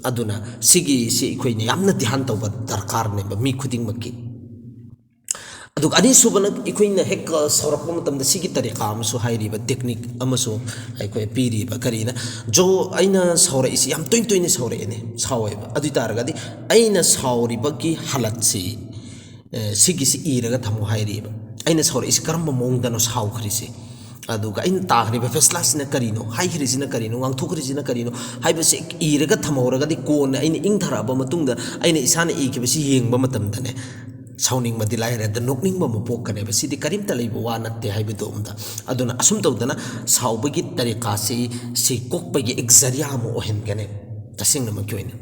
ꯑꯗꯨꯅ ꯁꯤꯒꯤꯁꯤ ꯑꯩꯈꯣꯏꯅ ꯌꯥꯝꯅ ꯙ꯭ꯌꯥꯟ ꯇꯧꯕ ꯗꯔꯀꯥꯔꯅꯦꯕ ꯃꯤ ꯈꯨꯗꯤꯡꯃꯛꯀꯤ꯫ ꯑꯗꯨꯒ ꯑꯅꯤꯁꯨꯕꯅ, ꯑꯩꯈꯣꯏꯅ ꯍꯦꯛ ꯁꯥꯎꯔꯛꯄ ꯃꯇꯝꯗ ꯁꯤꯒꯤ ꯇꯔꯤꯀꯥ ꯑꯃꯁꯨ ꯍꯥꯏꯔꯤꯕ, ꯇꯦꯛꯅꯤꯛ ꯑꯃꯁꯨ ꯑꯩꯈꯣꯏ ꯄꯤꯔꯤꯕ꯫ ꯀꯔꯤꯅ? ꯖꯣ, ꯑꯩꯅ ꯁꯥꯎꯔꯛꯏꯁꯤ ꯌꯥꯝ ꯇꯣꯏꯅ ꯇꯣꯏꯅ ꯁꯥꯎꯔꯛꯑꯦꯅꯦ, ꯁꯥꯎꯋꯦꯕ꯫ ꯑꯗꯨ ꯑꯣꯏ ꯇꯥꯔꯒꯗꯤ ꯑꯩꯅ ꯁꯥꯎꯔꯤꯕꯒꯤ ꯍꯥꯂꯠꯁꯤ, ꯑꯦ, ꯁꯤꯒꯤꯁꯤ ꯏꯔꯒ ꯊꯝꯃꯨ ꯍꯥꯏꯔꯤꯕ꯫ ꯑꯩꯅ ꯁꯥꯎꯔꯛꯏꯁꯤ ꯀꯔꯝꯕ ꯃꯑꯣꯡꯗꯅꯣ ꯁꯥꯎꯈ꯭ꯔꯤꯁꯤ? ꯑꯗꯨꯒ ꯑꯩꯅ ꯇꯥꯈ꯭ꯔꯤꯕ ꯐꯦꯁꯂꯥꯁꯤꯅ ꯀꯔꯤꯅꯣ, ꯍꯥꯏꯈ꯭ꯔꯤꯁꯤꯅ ꯀꯔꯤꯅꯣ, ꯉꯥꯡꯊꯣꯛꯈ꯭ꯔꯤꯁꯤꯅ ꯀꯔꯤꯅꯣ ꯍꯥꯏꯕꯁꯤ ꯏꯔꯒ ꯊꯝꯍꯧꯔꯒꯗꯤ, ꯀꯣꯟꯅ ꯑꯩꯅ ꯏꯪꯊꯔꯛꯑꯕ ꯃꯇꯨꯡꯗ ꯑꯩꯅ ꯏꯁꯥꯅ ꯏꯈꯤꯕꯁꯤ ꯌꯦꯡꯕ ꯃꯇꯝꯗꯅꯦ, ꯁꯥꯎꯅꯤꯡꯕꯗꯤ ꯂꯥꯏꯔꯗ ꯅꯣꯛꯅꯤꯡꯕ ꯑꯃ ꯄꯣꯛꯀꯅꯦꯕ꯫ ꯁꯤꯗꯤ ꯀꯔꯤꯝꯇ ꯂꯩꯕ ꯋꯥ ꯅꯠꯇꯦ ꯍꯥꯏꯕꯗꯣ ꯑꯝꯗ꯫ ꯑꯗꯨꯅ ꯑꯁꯨꯝ ꯇꯧꯗꯅ ꯁꯥꯎꯕꯒꯤ ꯇꯔꯤꯀꯥꯁꯤ, ꯁꯤ ꯀꯣꯛꯄꯒꯤ ꯑꯦꯛ ꯖꯔꯤꯌꯥ ꯑꯃ ꯑꯣꯏꯍꯟꯒꯅꯦꯕ, ꯇꯁꯦꯡꯅꯃꯛꯀꯤ ꯑꯣꯏꯅ꯫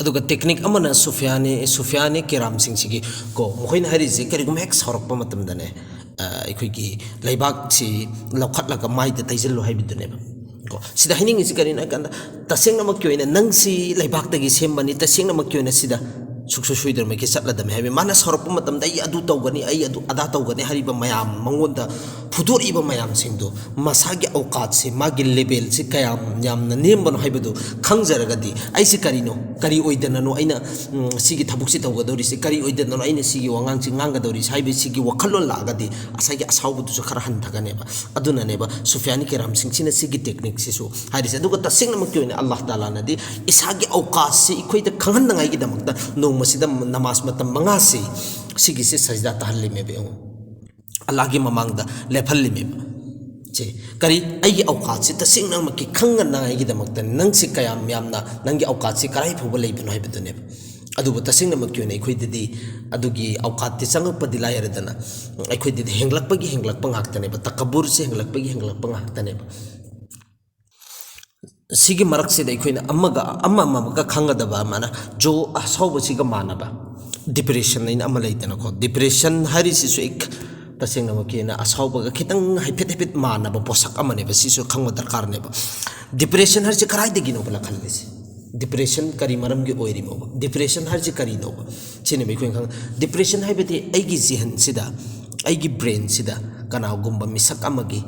ꯑꯗꯨꯒ ꯇꯦꯛꯅꯤꯛ ꯑꯃꯅ ꯁꯨꯐꯤꯌꯥꯅꯤ, ꯁꯨꯐꯤꯌꯥꯅꯤ ꯀꯦꯔꯥꯝꯁꯤꯡꯁꯤꯒꯤ ꯀꯣ, ꯃꯈꯣꯏꯅ ꯍꯥꯏꯔꯤꯁꯦ ꯀꯔꯤꯒꯨꯝꯕ ꯍꯦꯛ ꯁꯥꯎꯔꯛꯄ ꯃꯇꯝꯗꯅꯦ, ꯑ, ꯑꯩꯈꯣꯏꯒꯤ ꯂꯩꯕꯥꯛꯁꯤ ꯂꯧꯈꯠꯂꯒ ꯃꯥꯏꯗ ꯇꯩꯁꯤꯜꯂꯨ ꯍꯥꯏꯕꯗꯨꯅꯦꯕ꯫ ꯀꯣ, ꯁꯤꯗ ꯍꯥꯏꯅꯤꯡꯉꯤꯁꯤ ꯀꯔꯤꯅꯣ ꯍꯥꯏ ꯀꯥꯟꯗ, ꯇꯁꯦꯡꯅꯃꯛꯀꯤ ꯑꯣꯏꯅ ꯅꯪꯁꯤ ꯂꯩꯕꯥꯛꯇꯒꯤ ꯁꯦꯝꯕꯅꯤ, ꯇꯁꯦꯡꯅꯃꯛꯀꯤ ꯑꯣꯏꯅ ꯁꯤꯗ ꯁꯨꯛꯁꯣꯏ ꯁꯣꯏꯗꯅꯃꯛꯀꯤ ꯆꯠꯂꯗꯕꯅꯤ ꯍꯥꯏꯕ꯫ ꯃꯥꯅ ꯁꯥꯎꯔꯛꯄ ꯃꯇꯝꯗ "ꯑꯩ ꯑꯗꯨ ꯇꯧꯒꯅꯤ, ꯑꯩ ꯑꯗꯨ ꯑꯗꯥ ꯇꯧꯒꯅꯤ" ꯍꯥꯏꯔꯤꯕ ꯃꯌꯥꯝ, ꯃꯉꯣꯟꯗ ꯐꯨꯗꯣꯔꯛꯏꯕ ꯃꯌꯥꯝꯁꯤꯡꯗꯣ, ꯃꯁꯥꯒꯤ ꯑꯧꯀꯥꯠꯁꯦ, ꯃꯥꯒꯤ ꯂꯦꯕꯦꯜꯁꯦ ꯀꯌꯥꯝ ꯌꯥꯝꯅ ꯅꯦꯝꯕꯅꯣ ꯍꯥꯏꯕꯗꯨ ꯈꯪꯖꯔꯒꯗꯤ, "ꯑꯩꯁꯦ ꯀꯔꯤꯅꯣ? ꯀꯔꯤ ꯑꯣꯏꯗꯅꯅꯣ ꯑꯩꯅ, ꯎꯝ, ꯁꯤꯒꯤ ꯊꯕꯛꯁꯤ ꯇꯧꯒꯗꯧꯔꯤꯁꯦ? ꯀꯔꯤ ꯑꯣꯏꯗꯅꯅꯣ ꯑꯩꯅ ꯁꯤꯒꯤ ꯋꯥꯉꯥꯡꯁꯤ ꯉꯥꯡꯒꯗꯧꯔꯤꯁꯦ?" ꯍꯥꯏꯕ ꯁꯤꯒꯤ ꯋꯥꯈꯜꯂꯣꯟ ꯂꯥꯛꯑꯒꯗꯤ, ꯉꯁꯥꯏꯒꯤ ꯑꯁꯥꯎꯕꯗꯨꯁꯨ ꯈꯔ ꯍꯟꯊꯒꯅꯦꯕ꯫ ꯑꯗꯨꯅꯅꯦꯕ ꯁꯨꯐꯤꯌꯥꯅꯤ ꯀꯦꯔꯥꯝꯁꯤꯡꯁꯤꯅ ꯁꯤꯒꯤ ꯇꯦꯛꯅꯤꯛꯁꯤꯁꯨ ꯍꯥꯏꯔꯤꯁꯦ꯫ ꯑꯗꯨꯒ ꯇꯁꯦꯡꯅꯃꯛꯀꯤ ꯑꯣꯏꯅ ꯑꯜꯂꯥꯍ ꯇꯥꯂꯥꯅꯗꯤ ꯏꯁꯥꯒꯤ ꯑꯧꯀꯥꯠꯁꯤ ꯑꯩꯈꯣꯏꯗ ꯈꯪꯍꯟꯅꯉꯥꯏꯒꯤꯗꯃꯛꯇ ꯅꯣꯡꯃꯁꯤꯗ ꯅꯃꯥꯖ ꯃꯇꯝ ꯃꯉꯥꯁꯤ, ꯁꯤꯒꯤꯁꯦ ꯁꯖꯗꯥ ꯇꯥꯍꯜꯂꯤꯃꯦꯕ꯫ ꯌꯦꯡꯉꯨ, ꯑꯜꯂꯥꯍꯒꯤ ꯃꯃꯥꯡꯗ ꯂꯦꯞꯍꯜꯂꯤꯃꯦꯕ꯫ ꯁꯤ ꯀꯔꯤ? ꯑꯩꯒꯤ ꯑꯧꯀꯥꯠꯁꯤ ꯇꯁꯦꯡꯅꯃꯛꯀꯤ ꯈꯪꯍꯟꯅꯉꯥꯏꯒꯤꯗꯃꯛꯇ ꯅꯪꯁꯤ ꯀꯌꯥꯝ ꯌꯥꯝꯅ ꯅꯪꯒꯤ ꯑꯧꯀꯥꯠꯁꯤ ꯀꯔꯥꯏ ꯐꯥꯎꯕ ꯂꯩꯕꯅꯣ ꯍꯥꯏꯕꯗꯨꯅꯦꯕ꯫ ꯑꯗꯨꯕꯨ ꯇꯁꯦꯡꯅꯃꯛꯀꯤ ꯑꯣꯏꯅ ꯑꯩꯈꯣꯏꯗꯗꯤ ꯑꯗꯨꯒꯤ ꯑꯧꯀꯥꯠꯇꯤ ꯆꯪꯉꯛꯄꯗꯤ ꯂꯥꯏꯔꯗꯅ, ꯑꯩꯈꯣꯏꯗꯗꯤ ꯍꯦꯟꯒꯠꯂꯛꯄꯒꯤ ꯍꯦꯟꯒꯠꯂꯛꯄ ꯉꯥꯛꯇꯅꯦꯕ, ꯇꯀꯕꯨꯔꯁꯦ ꯍꯦꯟꯒꯠꯂꯛꯄꯒꯤ ꯍꯦꯟꯒꯠꯂꯛꯄ ꯉꯥꯛꯇꯅꯦꯕ꯫ ꯁꯤꯒꯤ ꯃꯔꯛꯁꯤꯗ ꯑꯩꯈꯣꯏꯅ ꯑꯃꯒ, ꯑꯃ ꯑꯃꯒ ꯈꯪꯒꯗꯕ ꯑꯃꯅ, ꯖꯣ ꯑꯁꯥꯎꯕꯁꯤꯒ ꯃꯥꯟꯅꯕ ꯗꯤꯄ꯭ꯔꯦꯁꯟ ꯍꯥꯏꯅ ꯑꯃ ꯂꯩꯗꯅꯀꯣ꯫ ꯗꯤꯄ꯭ꯔꯦꯁꯟ ꯍꯥꯏꯔꯤꯁꯤꯁꯨ ꯑꯩ ꯇꯁꯦꯡꯅꯃꯛꯀꯤ ꯑꯣꯏꯅ ꯑꯁꯥꯎꯕꯒ ꯈꯤꯇꯪ ꯍꯥꯏꯐꯦꯠ ꯍꯥꯏꯐꯦꯠ ꯃꯥꯟꯅꯕ ꯄꯣꯠꯁꯛ ꯑꯃꯅꯦꯕ꯫ ꯁꯤꯁꯨ ꯈꯪꯕ ꯗꯔꯀꯥꯔꯅꯦꯕ꯫ ꯗꯤꯄ꯭ꯔꯦꯁꯟ ꯍꯥꯏꯔꯤꯁꯤ ꯀꯗꯥꯏꯗꯒꯤꯅꯣꯕ ꯂꯥꯛꯍꯜꯂꯤꯁꯦ? ꯗꯤꯄ꯭ꯔꯦꯁꯟ ꯀꯔꯤ ꯃꯔꯝꯒꯤ ꯑꯣꯏꯔꯤꯃꯣꯕ? ꯗꯤꯄ꯭ꯔꯦꯁꯟ ꯍꯥꯏꯔꯤꯁꯤ ꯀꯔꯤꯅꯣꯕ? ꯁꯤꯅꯦꯕ ꯑꯩꯈꯣꯏꯅ ꯈꯪ-, ꯗꯤꯄ꯭ꯔꯦꯁꯟ ꯍꯥꯏꯕꯗꯤ ꯑꯩꯒꯤ ꯖꯤꯍꯟꯁꯤꯗ, ꯑꯩꯒꯤ ꯕ꯭ꯔꯦꯟꯁꯤꯗ ꯀꯅꯥꯒꯨꯝꯕ ꯃꯤꯁꯛ ꯑꯃꯒꯤ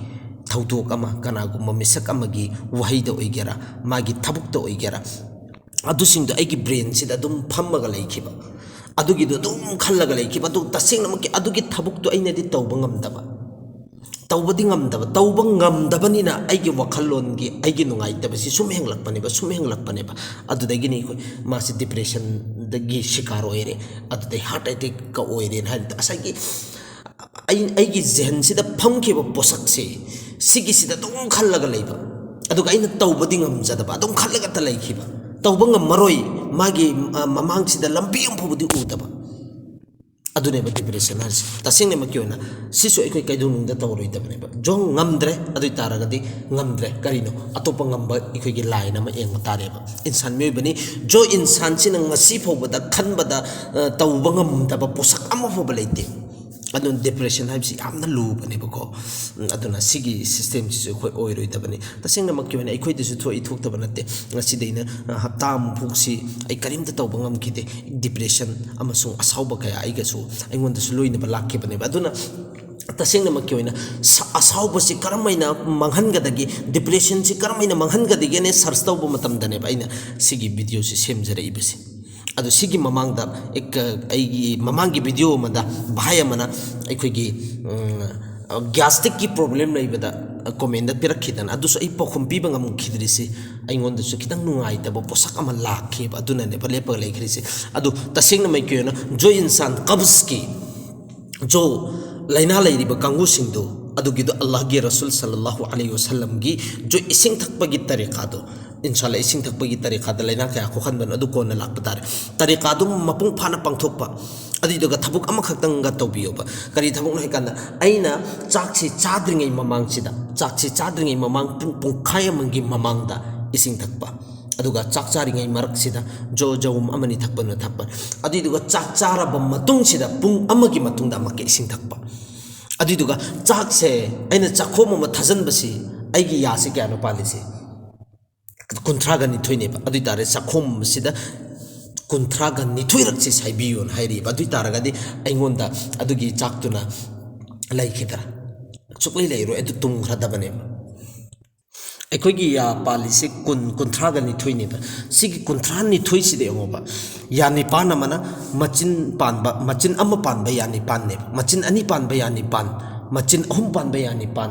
ꯊꯧꯗꯣꯛ ꯑꯃ, ꯀꯅꯥꯒꯨꯝꯕ ꯃꯤꯁꯛ ꯑꯃꯒꯤ ꯋꯥꯍꯩꯗ ꯑꯣꯏꯒꯦꯔꯥ, ꯃꯥꯒꯤ ꯊꯕꯛꯇ ꯑꯣꯏꯒꯦꯔꯥ, ꯑꯗꯨꯁꯤꯡꯗꯣ ꯑꯩꯒꯤ ꯕ꯭ꯔꯦꯟꯁꯤꯗ ꯑꯗꯨꯝ ꯐꯝꯃꯒ ꯂꯩꯈꯤꯕ꯫ ꯑꯗꯨꯒꯤꯗꯣ ꯑꯗꯨꯝ ꯈꯜꯂꯒ ꯂꯩꯈꯤꯕ꯫ ꯑꯗꯨ ꯇꯁꯦꯡꯅꯃꯛꯀꯤ ꯑꯗꯨꯒꯤ ꯊꯕꯛꯇꯣ ꯑꯩꯅꯗꯤ ꯇꯧꯕ ꯉꯝꯗꯕ, ꯇꯧꯕꯗꯤ ꯉꯝꯗꯕ, ꯇꯧꯕ ꯉꯝꯗꯕꯅꯤꯅ ꯑꯩꯒꯤ ꯋꯥꯈꯜꯂꯣꯟꯒꯤ ꯑꯩꯒꯤ ꯅꯨꯡꯉꯥꯏꯇꯕꯁꯤ ꯁꯨꯝ ꯍꯦꯟꯒꯠꯂꯛꯄꯅꯦꯕ, ꯁꯨꯝ ꯍꯦꯟꯒꯠꯂꯛꯄꯅꯦꯕ꯫ ꯑꯗꯨꯗꯒꯤꯅꯤ ꯑꯩꯈꯣꯏ, ꯃꯥꯁꯤ ꯗꯤꯄ꯭ꯔꯦꯁꯟꯗꯒꯤ ꯁꯤꯀꯥꯔ ꯑꯣꯏꯔꯦ, ꯑꯗꯨꯗꯒꯤ ꯍꯥꯔꯠ ꯑꯦꯇꯦꯛꯀ ꯑꯣꯏꯔꯦꯅ ꯍꯥꯏꯕꯗ, ꯉꯁꯥꯏꯒꯤ ꯑꯩ, ꯑꯩꯒꯤ ꯖꯦꯍꯟꯁꯤꯗ ꯐꯝꯈꯤꯕ ꯄꯣꯠꯁꯛꯁꯦ, ꯁꯤꯒꯤꯁꯤꯗ ꯑꯗꯨꯝ ꯈꯜꯂꯒ ꯂꯩꯕ, ꯑꯗꯨꯒ ꯑꯩꯅ ꯇꯧꯕꯗꯤ ꯉꯝꯖꯗꯕ, ꯑꯗꯨꯝ ꯈꯜꯂꯒꯇ ꯂꯩꯈꯤꯕ, ꯇꯧꯕ ꯉꯝꯃꯔꯣꯏ, ꯃꯥꯒꯤ, ꯑ, ꯃꯃꯥꯡꯁꯤꯗ ꯂꯝꯕꯤ ꯑꯃ ꯐꯥꯎꯕꯗꯤ ꯎꯗꯕ꯫ ꯑꯗꯨꯅꯦꯕ ꯗꯤꯄ꯭ꯔꯦꯁꯟ ꯍꯥꯏꯔꯤꯁꯦ꯫ ꯇꯁꯦꯡꯅꯃꯛꯀꯤ ꯑꯣꯏꯅ ꯁꯤꯁꯨ ꯑꯩꯈꯣꯏ ꯀꯩꯗꯧꯅꯨꯡꯗ ꯇꯧꯔꯣꯏꯗꯕꯅꯦꯕ꯫ ꯖꯣ ꯉꯝꯗ꯭ꯔꯦ, ꯑꯗꯨ ꯑꯣꯏ ꯇꯥꯔꯒꯗꯤ ꯉꯝꯗ꯭ꯔꯦ꯫ ꯀꯔꯤꯅꯣ? ꯑꯇꯣꯞꯄ ꯉꯝꯕ ꯑꯩꯈꯣꯏꯒꯤ ꯂꯥꯏꯟ ꯑꯃ ꯌꯦꯡꯕ ꯇꯥꯔꯦꯕ꯫ ꯏꯟꯁꯥꯟ ꯃꯤꯑꯣꯏꯕꯅꯤ꯫ ꯖꯣ ꯏꯟꯁꯥꯟꯁꯤꯅ ꯉꯁꯤ ꯐꯥꯎꯕꯗ ꯈꯟꯕꯗ, ꯑ, ꯇꯧꯕ ꯉꯝꯗꯕ ꯄꯣꯠꯁꯛ ꯑꯃ ꯐꯥꯎꯕ ꯂꯩꯇꯦ꯫ ꯑꯗꯨꯅ ꯗꯤꯄ꯭ꯔꯦꯁꯟ ꯍꯥꯏꯕꯁꯤ ꯌꯥꯝꯅ ꯂꯨꯕꯅꯦꯕꯀꯣ꯫ ꯎꯝ, ꯑꯗꯨꯅ ꯁꯤꯒꯤ ꯁꯤꯁꯇꯦꯝꯁꯤꯁꯨ ꯑꯩꯈꯣꯏ ꯑꯣꯏꯔꯣꯏꯗꯕꯅꯤ꯫ ꯇꯁꯦꯡꯅꯃꯛꯀꯤ ꯑꯣꯏꯅ ꯑꯩꯈꯣꯏꯗꯁꯨ ꯊꯣꯛꯏ ꯊꯣꯛꯇꯕ ꯅꯠꯇꯦ꯫ ꯉꯁꯤꯗꯩꯅ, ꯑ, ꯍꯞꯇꯥ ꯑꯃ ꯐꯥꯎꯁꯤ ꯑꯩ ꯀꯔꯤꯝꯇ ꯇꯧꯕ ꯉꯝꯈꯤꯗꯦ꯫ ꯗꯤꯄ꯭ꯔꯦꯁꯟ ꯑꯃꯁꯨꯡ ꯑꯁꯥꯎꯕ ꯀꯌꯥ ꯑꯩꯒꯁꯨ, ꯑꯩꯉꯣꯟꯗꯁꯨ ꯂꯣꯏꯅꯕ ꯂꯥꯛꯈꯤꯕꯅꯦꯕ꯫ ꯑꯗꯨꯅ ꯇꯁꯦꯡꯅꯃꯛꯀꯤ ꯑꯣꯏꯅ ꯁ-, ꯑꯁꯥꯎꯕꯁꯤ ꯀꯔꯝ ꯍꯥꯏꯅ ꯃꯥꯡꯍꯟꯒꯗꯒꯦ, ꯗꯤꯄ꯭ꯔꯦꯁꯟꯁꯤ ꯀꯔꯝ ꯍꯥꯏꯅ ꯃꯥꯡꯍꯟꯒꯗꯒꯦꯅ ꯁꯔꯁ ꯇꯧꯕ ꯃꯇꯝꯗꯅꯦꯕ ꯑꯩꯅ ꯁꯤꯒꯤ ꯚꯤꯗꯤꯑꯣꯁꯤ ꯁꯦꯝꯖꯔꯛꯏꯕꯁꯦ꯫ ꯑꯗꯣ ꯁꯤꯒꯤ ꯃꯃꯥꯡꯗ ꯑꯩꯒꯤ ꯃꯃꯥꯡꯒꯤ ꯚꯤꯗꯤꯑꯣ ꯑꯃꯗ ꯚꯥꯏ ꯑꯃꯅ ꯑꯩꯈꯣꯏꯒꯤ, ꯎꯝ, ꯒ꯭ꯌꯥꯁꯇ꯭ꯔꯤꯛꯀꯤ ꯄ꯭ꯔꯣꯕ꯭ꯂꯦꯝ ꯂꯩꯕꯗ ꯀꯣꯃꯦꯟꯗ ꯄꯤꯔꯛꯈꯤꯗꯅ, ꯑꯗꯨꯁꯨ ꯑꯩ ꯄꯥꯎꯈꯨꯝ ꯄꯤꯕ ꯉꯝꯈꯤꯗ꯭ꯔꯤꯁꯦ ꯑꯩꯉꯣꯟꯗꯁꯨ ꯈꯤꯇꯪ ꯅꯨꯡꯉꯥꯏꯇꯕ ꯄꯣꯠꯁꯛ ꯑꯃ ꯂꯥꯛꯈꯤꯕ, ꯑꯗꯨꯅꯅꯦꯕ ꯂꯦꯞꯄꯒ ꯂꯩꯈ꯭ꯔꯤꯁꯦ꯫ ꯑꯗꯨ ꯇꯁꯦꯡꯅꯃꯛꯀꯤ ꯑꯣꯏꯅ ꯖꯣ ꯏꯟꯁꯥꯟ ꯀꯕꯁꯀꯤ ꯖꯣ ꯂꯥꯏꯅꯥ ꯂꯩꯔꯤꯕ ꯀꯥꯡꯕꯨꯁꯤꯡꯗꯨ, ꯑꯗꯨꯒꯤꯗꯨ ꯑꯜꯂꯥꯍꯒꯤ ꯔꯁꯨꯜ ꯁꯜꯂꯜꯂꯥꯍꯨ ꯑꯂꯩꯍꯤ ꯋꯁꯜꯂꯝꯒꯤ ꯖꯣ ꯏꯁꯤꯡ ꯊꯛꯄꯒꯤ ꯇꯔꯤꯀꯥꯗꯣ, ꯏꯟꯁꯥꯜꯂꯥ ꯏꯁꯤꯡ ꯊꯛꯄꯒꯤ ꯇꯔꯤꯀꯥꯗ ꯂꯥꯏꯅꯥ ꯀꯌꯥ ꯀꯣꯛꯍꯟꯕꯅꯣ ꯑꯗꯨ ꯀꯣꯟꯅ ꯂꯥꯛꯄ ꯇꯥꯔꯦ꯫ ꯇꯔꯤꯀꯥꯗꯨ ꯃꯄꯨꯡ ꯐꯥꯅ ꯄꯥꯡꯊꯣꯛꯄ, ꯑꯗꯨꯏꯗꯨꯒ ꯊꯕꯛ ꯑꯃꯈꯛꯇꯪꯒ ꯇꯧꯕꯤꯌꯣꯕ꯫ ꯀꯔꯤ ꯊꯕꯛꯅꯣ ꯍꯥꯏꯀꯥꯟꯗ, ꯑꯩꯅ ꯆꯥꯛꯁꯤ ꯆꯥꯗ꯭ꯔꯤꯉꯩ ꯃꯃꯥꯡꯁꯤꯗ, ꯆꯥꯛꯁꯤ ꯆꯥꯗ꯭ꯔꯤꯉꯩ ꯃꯃꯥꯡ ꯄꯨꯡ ꯄꯨꯡꯈꯥꯏ ꯑꯃꯒꯤ ꯃꯃꯥꯡꯗ ꯏꯁꯤꯡ ꯊꯛꯄ, ꯑꯗꯨꯒ ꯆꯥꯛ ꯆꯥꯔꯤꯉꯩ ꯃꯔꯛꯁꯤꯗ ꯖꯣ ꯖꯧꯝ ꯑꯃꯅꯤ ꯊꯛꯄꯅ ꯊꯛꯄ, ꯑꯗꯨꯏꯗꯨꯒ ꯆꯥꯛ ꯆꯥꯔꯕ ꯃꯇꯨꯡꯁꯤꯗ ꯄꯨꯡ ꯑꯃꯒꯤ ꯃꯇꯨꯡꯗ ꯑꯃꯨꯛꯀ ꯏꯁꯤꯡ ꯊꯛꯄ꯫ ꯑꯗꯨꯏꯗꯨꯒ ꯆꯥꯛꯁꯦ ꯑꯩꯅ ꯆꯥꯛꯈꯣꯝ ꯑꯃ ꯊꯥꯖꯤꯟꯕꯁꯤ ꯑꯩꯒꯤ ꯌꯥꯁꯤ ꯀꯌꯥꯅꯣ ꯄꯥꯜꯂꯤꯁꯦ? ꯀꯨꯟꯊ꯭ꯔꯥꯒ ꯅꯤꯊꯣꯏꯅꯦꯕ꯫ ꯑꯗꯨ ꯑꯣꯏ ꯇꯥꯔꯗꯤ ꯆꯥꯛꯈꯣꯝ ꯑꯁꯤꯗ ꯀꯨꯟꯊ꯭ꯔꯥꯒ ꯅꯤꯊꯣꯏꯔꯛꯁꯤ ꯁꯥꯏꯕꯤꯌꯣꯅ ꯍꯥꯏꯔꯤꯕ꯫ ꯑꯗꯨ ꯑꯣꯏ ꯇꯥꯔꯒꯗꯤ ꯑꯩꯉꯣꯟꯗ ꯑꯗꯨꯒꯤ ꯆꯥꯛꯇꯨꯅ ꯂꯩꯈꯤꯗ꯭ꯔꯥ? ꯁꯨꯛꯂꯩ ꯂꯩꯔꯣꯏ, ꯑꯗꯨ ꯇꯨꯝꯈ꯭ꯔꯗꯕꯅꯦꯕ꯫ ꯑꯩꯈꯣꯏꯒꯤ ꯌꯥ ꯄꯥꯜꯂꯤꯁꯦ ꯀꯨꯟ, ꯀꯨꯟꯊ꯭ꯔꯥꯒ ꯅꯤꯊꯣꯏꯅꯦꯕ꯫ ꯁꯤꯒꯤ ꯀꯨꯟꯊ꯭ꯔꯥ ꯅꯤꯊꯣꯏꯁꯤꯗ ꯌꯦꯡꯉꯣꯕ, ꯌꯥ ꯅꯤꯄꯥꯟ ꯑꯃꯅ ꯃꯆꯤꯟ ꯄꯥꯟꯕ, ꯃꯆꯤꯟ ꯑꯃ ꯄꯥꯟꯕ ꯌꯥ ꯅꯤꯄꯥꯟꯅꯦꯕ, ꯃꯆꯤꯟ ꯑꯅꯤ ꯄꯥꯟꯕ ꯌꯥ ꯅꯤꯄꯥꯟ, ꯃꯆꯤꯟ ꯑꯍꯨꯝ ꯄꯥꯟꯕ ꯌꯥ ꯅꯤꯄꯥꯟ,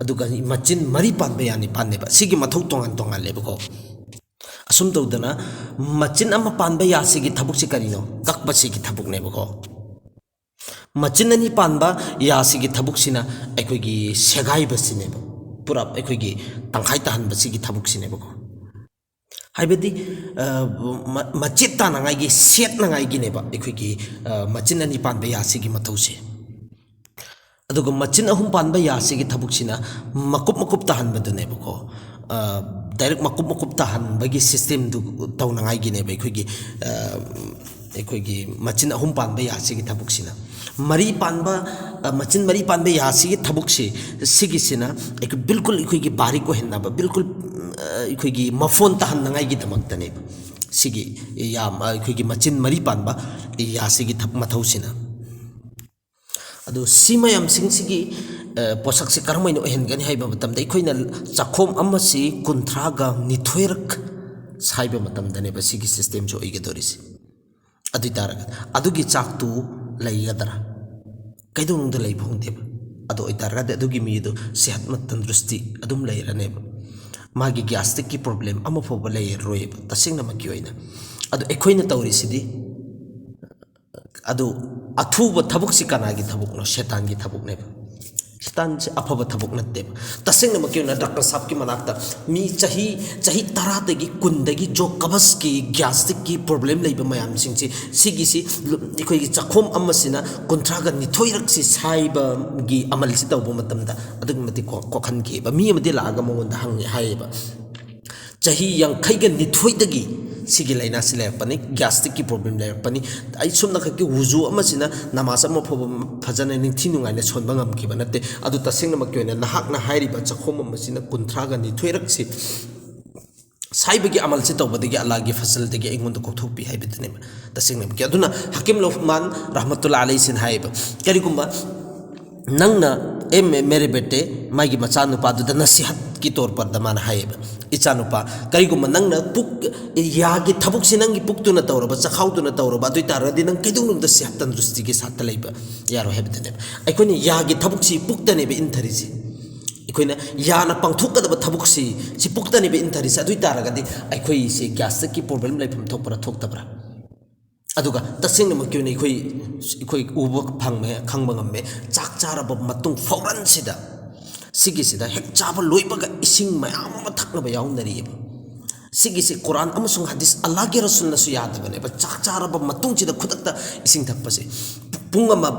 ꯑꯗꯨꯒ ꯃꯆꯤꯟ ꯃꯔꯤ ꯄꯥꯟꯕ ꯌꯥ ꯅꯤꯄꯥꯟꯅꯦꯕ꯫ ꯁꯤꯒꯤ ꯃꯊꯧ ꯇꯣꯉꯥꯟ ꯇꯣꯉꯥꯜꯂꯦꯕꯀꯣ꯫ ꯑꯁꯨꯝ ꯇꯧꯗꯅ ꯃꯆꯤꯟ ꯑꯃ ꯄꯥꯟꯕ ꯌꯥꯁꯤꯒꯤ ꯊꯕꯛꯁꯤ ꯀꯔꯤꯅꯣ? ꯀꯛꯄꯁꯤꯒꯤ ꯊꯕꯛꯅꯦꯕꯀꯣ꯫ ꯃꯆꯤꯟ ꯑꯅꯤ ꯄꯥꯟꯕ ꯌꯥꯁꯤꯒꯤ ꯊꯕꯛꯁꯤꯅ ꯑꯩꯈꯣꯏꯒꯤ ꯁꯦꯒꯥꯏꯕꯁꯤꯅꯦꯕ, ꯄꯨꯔꯥ ꯑꯩꯈꯣꯏꯒꯤ ꯇꯪꯈꯥꯏ ꯇꯥꯍꯟꯕꯁꯤꯒꯤ ꯊꯕꯛꯁꯤꯅꯦꯕꯀꯣ꯫ ꯍꯥꯏꯕꯗꯤ, ꯑ, ꯃ-, ꯃꯆꯦꯠ ꯇꯥꯅꯉꯥꯏꯒꯤ, ꯁꯦꯠꯅꯉꯥꯏꯒꯤꯅꯦꯕ ꯑꯩꯈꯣꯏꯒꯤ, ꯑ, ꯃꯆꯤꯟ ꯑꯅꯤ ꯄꯥꯟꯕ ꯌꯥꯁꯤꯒꯤ ꯃꯊꯧꯁꯦ꯫ ꯑꯗꯨꯒ ꯃꯆꯤꯟ ꯑꯍꯨꯝ ꯄꯥꯟꯕ ꯌꯥꯁꯤꯒꯤ ꯊꯕꯛꯁꯤꯅ ꯃꯀꯨꯞ ꯃꯀꯨꯞ ꯇꯥꯍꯟꯕꯗꯨꯅꯦꯕꯀꯣ꯫ ꯑ, direct ꯃꯀꯨꯞ ꯃꯀꯨꯞ ꯇꯥꯍꯟꯕꯒꯤ systemꯗꯨ ꯇꯧꯅꯉꯥꯏꯒꯤꯅꯦꯕ ꯑꯩꯈꯣꯏꯒꯤ, ꯑ, ꯑꯩꯈꯣꯏꯒꯤ ꯃꯆꯤꯟ ꯑꯍꯨꯝ ꯄꯥꯟꯕ ꯌꯥꯁꯤꯒꯤ ꯊꯕꯛꯁꯤꯅ꯫ ꯃꯔꯤ ꯄꯥꯟꯕ, ꯑ, ꯃꯆꯤꯟ ꯃꯔꯤ ꯄꯥꯟꯕ ꯌꯥꯁꯤꯒꯤ ꯊꯕꯛꯁꯤ, ꯁꯤꯒꯤꯁꯤꯅ ꯑꯩꯈꯣꯏ ꯕꯤꯜꯀꯨꯜ ꯑꯩꯈꯣꯏꯒꯤ ꯕꯥꯔꯤꯛ ꯑꯣꯏꯍꯟꯅꯕ, ꯕꯤꯜꯀꯨꯜ, ꯑ, ꯑꯩꯈꯣꯏꯒꯤ ꯃꯐꯣꯟ ꯇꯥꯍꯟꯅꯉꯥꯏꯒꯤꯗꯃꯛꯇꯅꯦꯕ ꯁꯤꯒꯤ ꯌꯥꯝ, ꯑ, ꯑꯩꯈꯣꯏꯒꯤ ꯃꯆꯤꯟ ꯃꯔꯤ ꯄꯥꯟꯕ ꯌꯥꯁꯤꯒꯤ ꯊꯕ-, ꯃꯊꯧꯁꯤꯅ꯫ ꯑꯗꯨ ꯁꯤ ꯃꯌꯥꯝꯁꯤꯡꯁꯤꯒꯤ, ꯑ, ꯄꯣꯠꯁꯛꯁꯤ ꯀꯔꯝ ꯍꯥꯏꯅ ꯑꯣꯏꯍꯟꯒꯅꯤ ꯍꯥꯏꯕ ꯃꯇꯝꯗ, ꯑꯩꯈꯣꯏꯅ ꯆꯥꯛꯈꯣꯝ ꯑꯃꯁꯤ ꯀꯨꯟꯊ꯭ꯔꯥꯒ ꯅꯤꯊꯣꯏꯔꯛ ꯁꯥꯏꯕ ꯃꯇꯝꯗꯅꯦꯕ ꯁꯤꯒꯤ systemꯁꯨ ꯑꯣꯏꯒꯗꯧꯔꯤꯁꯦ꯫ ꯑꯗꯨ ꯑꯣꯏꯇꯥꯔꯒꯗꯤ ꯑꯗꯨꯒꯤ ꯆꯥꯛꯇꯨ ꯂꯩꯒꯗ꯭ꯔꯥ? ꯀꯩꯗꯧꯅꯨꯡꯗ ꯂꯩꯕ ꯐꯪꯗꯦꯕ꯫ ꯑꯗꯨ ꯑꯣꯏꯇꯥꯔꯒꯗꯤ ꯑꯗꯨꯒꯤ ꯃꯤꯗꯨ ꯁꯦꯍꯠ ꯃꯠ ꯇꯟꯗ꯭ꯔꯨꯁꯇꯤ ꯑꯗꯨꯝ ꯂꯩꯔꯅꯦꯕ꯫ ꯃꯥꯒꯤ gastricꯀꯤ problem ꯑꯃ ꯐꯥꯎꯕ ꯂꯩꯔꯔꯣꯏꯕ ꯇꯁꯦꯡꯅꯃꯛꯀꯤ ꯑꯣꯏꯅ꯫ ꯑꯗꯨ ꯑꯩꯈꯣꯏꯅ ꯇꯧꯔꯤꯁꯤꯗꯤ, ꯑꯗꯨ ꯑꯊꯨꯕ ꯊꯕꯛꯁꯤ ꯀꯅꯥꯒꯤ ꯊꯕꯛꯅꯣ? ꯁꯦꯇꯥꯟꯒꯤ ꯊꯕꯛꯅꯦꯕ꯫ ꯁꯦꯇꯥꯟꯁꯦ ꯑꯐꯕ ꯊꯕꯛ ꯅꯠꯇꯦꯕ꯫ ꯇꯁꯦꯡꯅꯃꯛꯀꯤ ꯑꯣꯏꯅ ꯗꯥꯛꯇꯔ ꯁꯥꯍꯕꯀꯤ ꯃꯅꯥꯛꯇ ꯃꯤ ꯆꯍꯤ, ꯆꯍꯤ ꯇꯔꯥꯗꯒꯤ ꯀꯨꯟꯗꯒꯤ ꯖꯣ ꯀꯕꯁꯀꯤ, gastricꯀꯤ problem ꯂꯩꯕ ꯃꯌꯥꯝꯁꯤꯡꯁꯤ, ꯁꯤꯒꯤꯁꯤ ꯂꯨ-, ꯑꯩꯈꯣꯏꯒꯤ ꯆꯥꯛꯈꯣꯝ ꯑꯃꯁꯤꯅ ꯀꯨꯟꯊ꯭ꯔꯥꯒ ꯅꯤꯊꯣꯏꯔꯛꯁꯤ ꯁꯥꯏꯕꯒꯤ ꯑꯃꯜꯁꯤ ꯇꯧꯕ ꯃꯇꯝꯗ ꯑꯗꯨꯛꯀꯤ ꯃꯇꯤꯛ ꯀꯣ-, ꯀꯣꯛꯍꯟꯈꯤꯑꯕ꯫ ꯃꯤ ꯑꯃꯗꯤ ꯂꯥꯛꯑꯒ ꯃꯉꯣꯟꯗ ꯍꯪꯉꯦ ꯍꯥꯏꯌꯦꯕ, "ꯆꯍꯤ ꯌꯥꯡꯈꯩꯒ ꯅꯤꯊꯣꯏꯗꯒꯤ ꯁꯤꯒꯤ ꯂꯥꯏꯅꯥꯁꯤ ꯂꯩꯔꯛꯄꯅꯤ, gastricꯀꯤ problem ꯂꯩꯔꯛꯄꯅꯤ꯫ ꯑꯩ ꯁꯨꯝꯅꯈꯛꯀꯤ ꯋꯨꯖꯨ ꯑꯃꯁꯤꯅ ꯅꯃꯥꯖ ꯑꯃ ꯐꯥꯎꯕ ꯐꯖꯅ ꯅꯤꯡꯊꯤ ꯅꯨꯡꯉꯥꯏꯅ ꯁꯣꯟꯕ ꯉꯝꯈꯤꯕ ꯅꯠꯇꯦ꯫ ꯑꯗꯨ ꯇꯁꯦꯡꯅꯃꯛꯀꯤ ꯑꯣꯏꯅ ꯅꯍꯥꯛꯅ ꯍꯥꯏꯔꯤꯕ ꯆꯥꯛꯈꯣꯝ ꯑꯃꯁꯤꯅ ꯀꯨꯟꯊ꯭ꯔꯥꯒ ꯅꯤꯊꯣꯏꯔꯛꯁꯤ ꯁꯥꯏꯕꯒꯤ ꯑꯃꯜꯁꯤ ꯇꯧꯕꯗꯒꯤ ꯑꯜꯂꯥꯍꯒꯤ ꯐꯖꯜꯗꯒꯤ ꯑꯩꯉꯣꯟꯗ ꯀꯣꯛꯊꯣꯛꯄꯤ" ꯍꯥꯏꯕꯗꯨꯅꯦꯕ ꯇꯁꯦꯡꯅꯃꯛꯀꯤ꯫ ꯑꯗꯨꯅ ꯍꯀꯤꯝ ꯂꯨꯛꯃꯥꯟ ꯔꯍꯃꯇꯨꯜꯂꯥ ꯑꯂꯩꯁꯤꯅ ꯍꯥꯏꯌꯦꯕ, ꯀꯔꯤꯒꯨꯝꯕ ꯅꯪꯅ, "ꯑꯦ ꯃꯦ-, ꯃꯦꯔꯦ ꯕꯦꯇꯦ", ꯃꯥꯒꯤ ꯃꯆꯥꯅꯨꯄꯥꯗꯨꯗ ꯅꯁꯤꯍꯠ ꯀꯤ ꯇꯧꯔ ꯄꯔꯗ ꯃꯥꯅ ꯍꯥꯏꯌꯦꯕ, "ꯏꯆꯥꯅꯨꯄꯥ, ꯀꯔꯤꯒꯨꯝꯕ ꯅꯪꯅ ꯄꯨꯛ, ꯌꯥꯒꯤ ꯊꯕꯛꯁꯤ ꯅꯪꯒꯤ ꯄꯨꯛꯇꯨꯅ ꯇꯧꯔꯕ, ꯆꯈꯥꯎꯗꯨꯅ ꯇꯧꯔꯕ, ꯑꯗꯨ ꯑꯣꯏ ꯇꯥꯔꯒꯗꯤ ꯅꯪ ꯀꯩꯗꯧꯅꯨꯡꯗ ꯁꯦꯍꯠ ꯇꯟꯗ꯭ꯔꯨꯁꯇꯤꯒꯤ ꯁꯥꯠꯇ ꯂꯩꯕ ꯌꯥꯔꯣꯏ" ꯍꯥꯏꯕꯗꯨꯅꯦꯕ꯫ ꯑꯩꯈꯣꯏꯅ ꯌꯥꯒꯤ ꯊꯕꯛꯁꯤ ꯄꯨꯛꯇꯅꯦꯕ ꯏꯟꯊꯔꯤꯁꯤ꯫ ꯑꯩꯈꯣꯏꯅ ꯌꯥꯅ ꯄꯥꯡꯊꯣꯛꯀꯗꯕ ꯊꯕꯛꯁꯤ, ꯁꯤ ꯄꯨꯛꯇꯅꯦꯕ ꯏꯟꯊꯔꯤꯁꯦ꯫ ꯑꯗꯨ ꯑꯣꯏ ꯇꯥꯔꯒꯗꯤ ꯑꯩꯈꯣꯏꯁꯦ ꯒ꯭ꯌꯥꯁꯇ꯭ꯔꯤꯛꯀꯤ ꯄ꯭ꯔꯣꯕ꯭ꯂꯦꯝ ꯂꯩꯐꯝ ꯊꯣꯛꯄ꯭ꯔꯥ ꯊꯣꯛꯇꯕ꯭ꯔꯥ? ꯑꯗꯨꯒ ꯇꯁꯦꯡꯅꯃꯛꯀꯤ ꯑꯣꯏꯅ ꯑꯩꯈꯣꯏ, ꯑꯩꯈꯣꯏ ꯎꯕ ꯐꯪꯉꯦ, ꯈꯪꯕ ꯉꯝꯃꯦ, ꯆꯥꯛ ꯆꯥꯔꯕ ꯃꯇꯨꯡ ꯐꯧꯔꯟꯁꯤꯗ, ꯁꯤꯒꯤꯁꯤꯗ ꯍꯦꯛ ꯆꯥꯕ ꯂꯣꯏꯕꯒ ꯏꯁꯤꯡ ꯃꯌꯥꯝ ꯑꯃ ꯊꯛꯅꯕ ꯌꯥꯎꯅꯔꯤꯑꯕ꯫ ꯁꯤꯒꯤꯁꯤ ꯀꯨꯔꯥꯟ ꯑꯃꯁꯨꯡ ꯍꯗꯤꯁ, ꯑꯜꯂꯥꯍꯒꯤ ꯔꯁꯨꯜꯅꯁꯨ ꯌꯥꯗꯕꯅꯦꯕ꯫ ꯆꯥꯛ ꯆꯥꯔꯕ ꯃꯇꯨꯡꯁꯤꯗ ꯈꯨꯗꯛꯇ ꯏꯁꯤꯡ ꯊꯛꯄꯁꯦ, ꯄꯨꯡ ꯑꯃ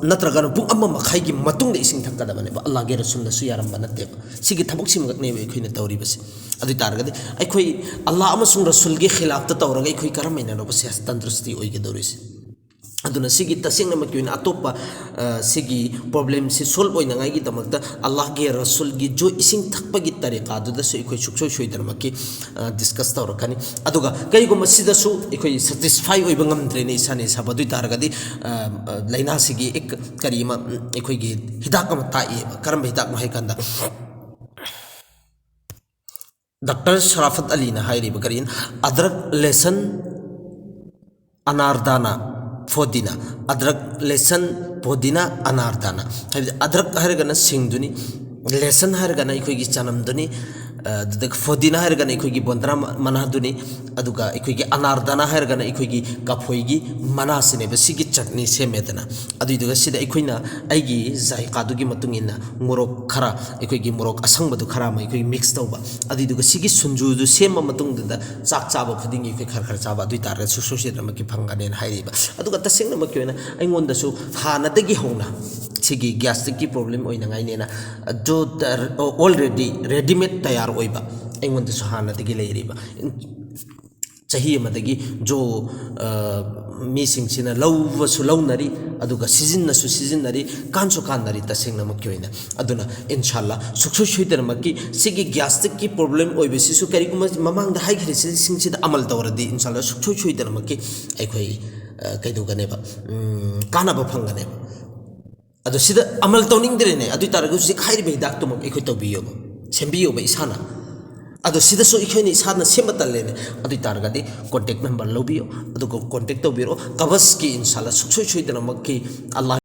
ꯅꯠꯇ꯭ꯔꯒꯅ ꯄꯨꯡ ꯑꯃ ꯃꯈꯥꯏꯒꯤ ꯃꯇꯨꯡꯗ ꯏꯁꯤꯡ ꯊꯛꯀꯗꯕꯅꯦꯕ꯫ ꯑꯜꯂꯥꯍꯒꯤ ꯔꯁꯨꯜꯅꯁꯨ ꯌꯥꯔꯝꯕ ꯅꯠꯇꯦꯕ꯫ ꯁꯤꯒꯤ ꯊꯕꯛꯁꯤꯃꯛꯅꯦꯕ ꯑꯩꯈꯣꯏꯅ ꯇꯧꯔꯤꯕꯁꯦ꯫ ꯑꯗꯨ ꯑꯣꯏ ꯇꯥꯔꯒꯗꯤ ꯑꯩꯈꯣꯏ ꯑꯜꯂꯥꯍ ꯑꯃꯁꯨꯡ ꯔꯁꯨꯜꯒꯤ ꯈꯤꯂꯥꯐꯇ ꯇꯧꯔꯒ ꯑꯩꯈꯣꯏ ꯀꯔꯝ ꯍꯥꯏꯅꯅꯣꯕ ꯁꯦꯍꯠ ꯇꯟꯗ꯭ꯔꯨꯁꯇꯤ ꯑꯣꯏꯒꯗꯧꯔꯤꯁꯦ? ꯑꯗꯨꯅ ꯁꯤꯒꯤ ꯇꯁꯦꯡꯅꯃꯛꯀꯤ ꯑꯣꯏꯅ ꯑꯇꯣꯞꯄ, ꯑ, ꯁꯤꯒꯤ ꯄ꯭ꯔꯣꯕ꯭ꯂꯦꯝꯁꯤ ꯁꯣꯜꯕ ꯑꯣꯏꯅꯉꯥꯏꯒꯤꯗꯃꯛꯇ ꯑꯜꯂꯥꯍꯒꯤ ꯔꯁꯨꯜꯒꯤ ꯖꯣ ꯏꯁꯤꯡ ꯊꯛꯄꯒꯤ ꯇꯔꯤꯀꯥꯗꯨꯗꯁꯨ ꯑꯩꯈꯣꯏ ꯁꯨꯡꯁꯣꯏ ꯁꯣꯏꯗꯅꯃꯛꯀꯤ, ꯑ, ꯗꯤꯁꯀꯁ ꯇꯧꯔꯛꯀꯅꯤ꯫ ꯑꯗꯨꯒ ꯀꯔꯤꯒꯨꯝꯕ ꯁꯤꯗꯁꯨ ꯑꯩꯈꯣꯏ ꯁꯦꯇꯤꯁꯐꯥꯏ ꯑꯣꯏꯕ ꯉꯝꯗ꯭ꯔꯦꯅꯦ ꯏꯁꯥꯅ ꯏꯁꯥꯕꯨ, ꯑꯗꯨ ꯑꯣꯏ ꯇꯥꯔꯒꯗꯤ, ꯑ, ꯑ, ꯂꯥꯏꯅꯥꯁꯤꯒꯤ ꯑꯦꯛ-, ꯀꯔꯤ ꯑꯃ, ꯎꯝ, ꯑꯩꯈꯣꯏꯒꯤ ꯍꯤꯗꯥꯛ ꯑꯃ ꯇꯥꯛꯏꯌꯦꯕ꯫ ꯀꯔꯝꯕ ꯍꯤꯗꯥꯛꯅꯣ ꯍꯥꯏ ꯀꯥꯟꯗ, ꯗꯥꯛꯇꯔ ꯁꯔꯥꯐꯠ ꯑꯂꯤꯅ ꯍꯥꯏꯔꯤꯕ ꯀꯔꯤ, "ꯑꯗ꯭ꯔꯛ ꯂꯦꯁꯟ ꯑꯅꯥꯔꯗꯥꯅꯥ ꯐꯣꯗꯤꯅꯥ, ꯑꯗ꯭ꯔꯛ ꯂꯦꯁꯟ ꯐꯣꯗꯤꯅꯥ ꯑꯅꯥꯔꯗꯥꯅꯥ", ꯍꯥꯏꯕꯗꯤ ꯑꯗ꯭ꯔꯛ ꯍꯥꯏꯔꯒꯅ ꯁꯤꯡꯗꯨꯅꯤ, ꯂꯦꯁꯟ ꯍꯥꯏꯔꯒꯅ ꯑꯩꯈꯣꯏꯒꯤ ꯆꯅꯝꯗꯨꯅꯤ, ꯑ, ꯑꯗꯨꯗꯒꯤ ꯐꯣꯗꯤꯅꯥ ꯍꯥꯏꯔꯒꯅ ꯑꯩꯈꯣꯏꯒꯤ ꯕꯣꯟꯗ꯭ꯔꯥ ꯃ-, ꯃꯅꯥꯗꯨꯅꯤ, ꯑꯗꯨꯒ ꯑꯩꯈꯣꯏꯒꯤ ꯑꯅꯥꯔꯗꯥꯅꯥ ꯍꯥꯏꯔꯒꯅ ꯑꯩꯈꯣꯏꯒꯤ ꯀꯐꯣꯏꯒꯤ ꯃꯅꯥꯁꯤꯅꯦꯕ꯫ ꯁꯤꯒꯤ ꯆꯠꯅꯤ ꯁꯦꯝꯃꯦꯗꯅ, ꯑꯗꯨꯏꯗꯨꯒ ꯁꯤꯗ ꯑꯩꯈꯣꯏꯅ ꯑꯩꯒꯤ ꯖꯥꯏꯀꯥꯗꯨꯒꯤ ꯃꯇꯨꯡ ꯏꯟꯅ ꯃꯣꯔꯣꯛ ꯈꯔ, ꯑꯩꯈꯣꯏꯒꯤ ꯃꯣꯔꯣꯛ ꯑꯁꯪꯕꯗꯨ ꯈꯔ ꯑꯃ ꯑꯩꯈꯣꯏ ꯃꯤꯛꯁ ꯇꯧꯕ, ꯑꯗꯨꯏꯗꯨꯒ ꯁꯤꯒꯤ ꯁꯨꯟꯖꯨꯗꯨ ꯁꯦꯝꯕ ꯃꯇꯨꯡꯗꯨꯗ ꯆꯥꯛ ꯆꯥꯕ ꯈꯨꯗꯤꯡꯒꯤ ꯑꯩꯈꯣꯏ ꯈꯔ ꯈꯔ ꯆꯥꯕ, ꯑꯗꯨ ꯑꯣꯏ ꯇꯥꯔꯒꯗꯤ ꯁꯨꯡꯁꯣꯏ ꯁꯣꯏꯗꯅꯃꯛꯀꯤ ꯐꯪꯒꯅꯦꯅ ꯍꯥꯏꯔꯤꯕ꯫ ꯑꯗꯨꯒ ꯇꯁꯦꯡꯅꯃꯛꯀꯤ ꯑꯣꯏꯅ ꯑꯩꯉꯣꯟꯗꯁꯨ ꯍꯥꯟꯅꯗꯒꯤ ꯍꯧꯅ ꯁꯤꯒꯤ ꯒ꯭ꯌꯥꯁꯇ꯭ꯔꯤꯛꯀꯤ ꯄ꯭ꯔꯣꯕ꯭ꯂꯦꯝ ꯑꯣꯏꯅꯉꯥꯏꯅꯦꯅ ꯑꯗꯨ already readymade ꯇꯌꯥꯔ ꯑꯣꯏꯕ ꯑꯩꯉꯣꯟꯗꯁꯨ ꯍꯥꯟꯅꯗꯒꯤ ꯂꯩꯔꯤꯕ꯫ ꯆꯍꯤ ꯑꯃꯗꯒꯤ ꯖꯣ, ꯑ, ꯃꯤꯁꯤꯡꯁꯤꯅ ꯂꯧꯕꯁꯨ ꯂꯧꯅꯔꯤ, ꯑꯗꯨꯒ ꯁꯤꯖꯤꯟꯅꯁꯨ ꯁꯤꯖꯤꯟꯅꯔꯤ, ꯀꯥꯟꯁꯨ ꯀꯥꯟꯅꯔꯤ ꯇꯁꯦꯡꯅꯃꯛꯀꯤ ꯑꯣꯏꯅ꯫ ꯑꯗꯨꯅ ꯏꯟꯁꯥꯜꯂꯥ ꯁꯨꯡꯁꯣꯏ ꯁꯣꯏꯗꯅꯃꯛꯀꯤ ꯁꯤꯒꯤ ꯒ꯭ꯌꯥꯁꯇ꯭ꯔꯤꯛꯀꯤ ꯄ꯭ꯔꯣꯕ꯭ꯂꯦꯝ ꯑꯣꯏꯕꯁꯤꯁꯨ ꯀꯔꯤꯒꯨꯝꯕ ꯃꯃꯥꯡꯗ ꯍꯥꯏꯈ꯭ꯔꯤꯁꯤꯡꯁꯤꯗ ꯑꯃꯜ ꯇꯧꯔꯗꯤ ꯏꯟꯁꯥꯜꯂꯥ ꯁꯨꯡꯁꯣꯏ ꯁꯣꯏꯗꯅꯃꯛꯀꯤ ꯑꯩꯈꯣꯏ, ꯑ, ꯀꯩꯗꯧꯒꯅꯦꯕ, ꯎꯝ, ꯀꯥꯟꯅꯕ ꯐꯪꯒꯅꯦꯕ꯫ ꯑꯗꯣ ꯁꯤꯗ ꯑꯃꯜ ꯇꯧꯅꯤꯡꯗ꯭ꯔꯦꯅꯦ, ꯑꯗꯨ ꯑꯣꯏ ꯇꯥꯔꯒꯁꯨ ꯍꯧꯖꯤꯛ ꯍꯥꯏꯔꯤꯕ ꯍꯤꯗꯥꯛꯇꯨꯃꯛ ꯑꯩꯈꯣꯏ ꯇꯧꯕꯤꯌꯣꯕ꯫ ꯁꯦꯝꯕꯤꯌꯣꯕ ꯏꯁꯥꯅ꯫ ꯑꯗꯣ ꯁꯤꯗꯁꯨ ꯑꯩꯈꯣꯏꯅ ꯏꯁꯥꯅ ꯁꯦꯝꯕ ꯇꯜꯂꯦꯅꯦ꯫ ꯑꯗꯨ ꯑꯣꯏ ꯇꯥꯔꯒꯗꯤ ꯀꯣꯟꯇꯦꯛ ꯅꯝꯕꯔ ꯂꯧꯕꯤꯌꯣ, ꯑꯗꯨꯒ ꯀꯣꯟꯇꯦꯛ ꯇꯧꯕꯤꯔꯣ꯫ ꯀꯕꯁꯀꯤ ꯏꯟꯁꯥꯜꯂꯥ ꯁꯨꯡꯁꯣꯏ ꯁꯣꯏꯗꯅꯃꯛꯀꯤ ꯑꯜꯂꯥꯍ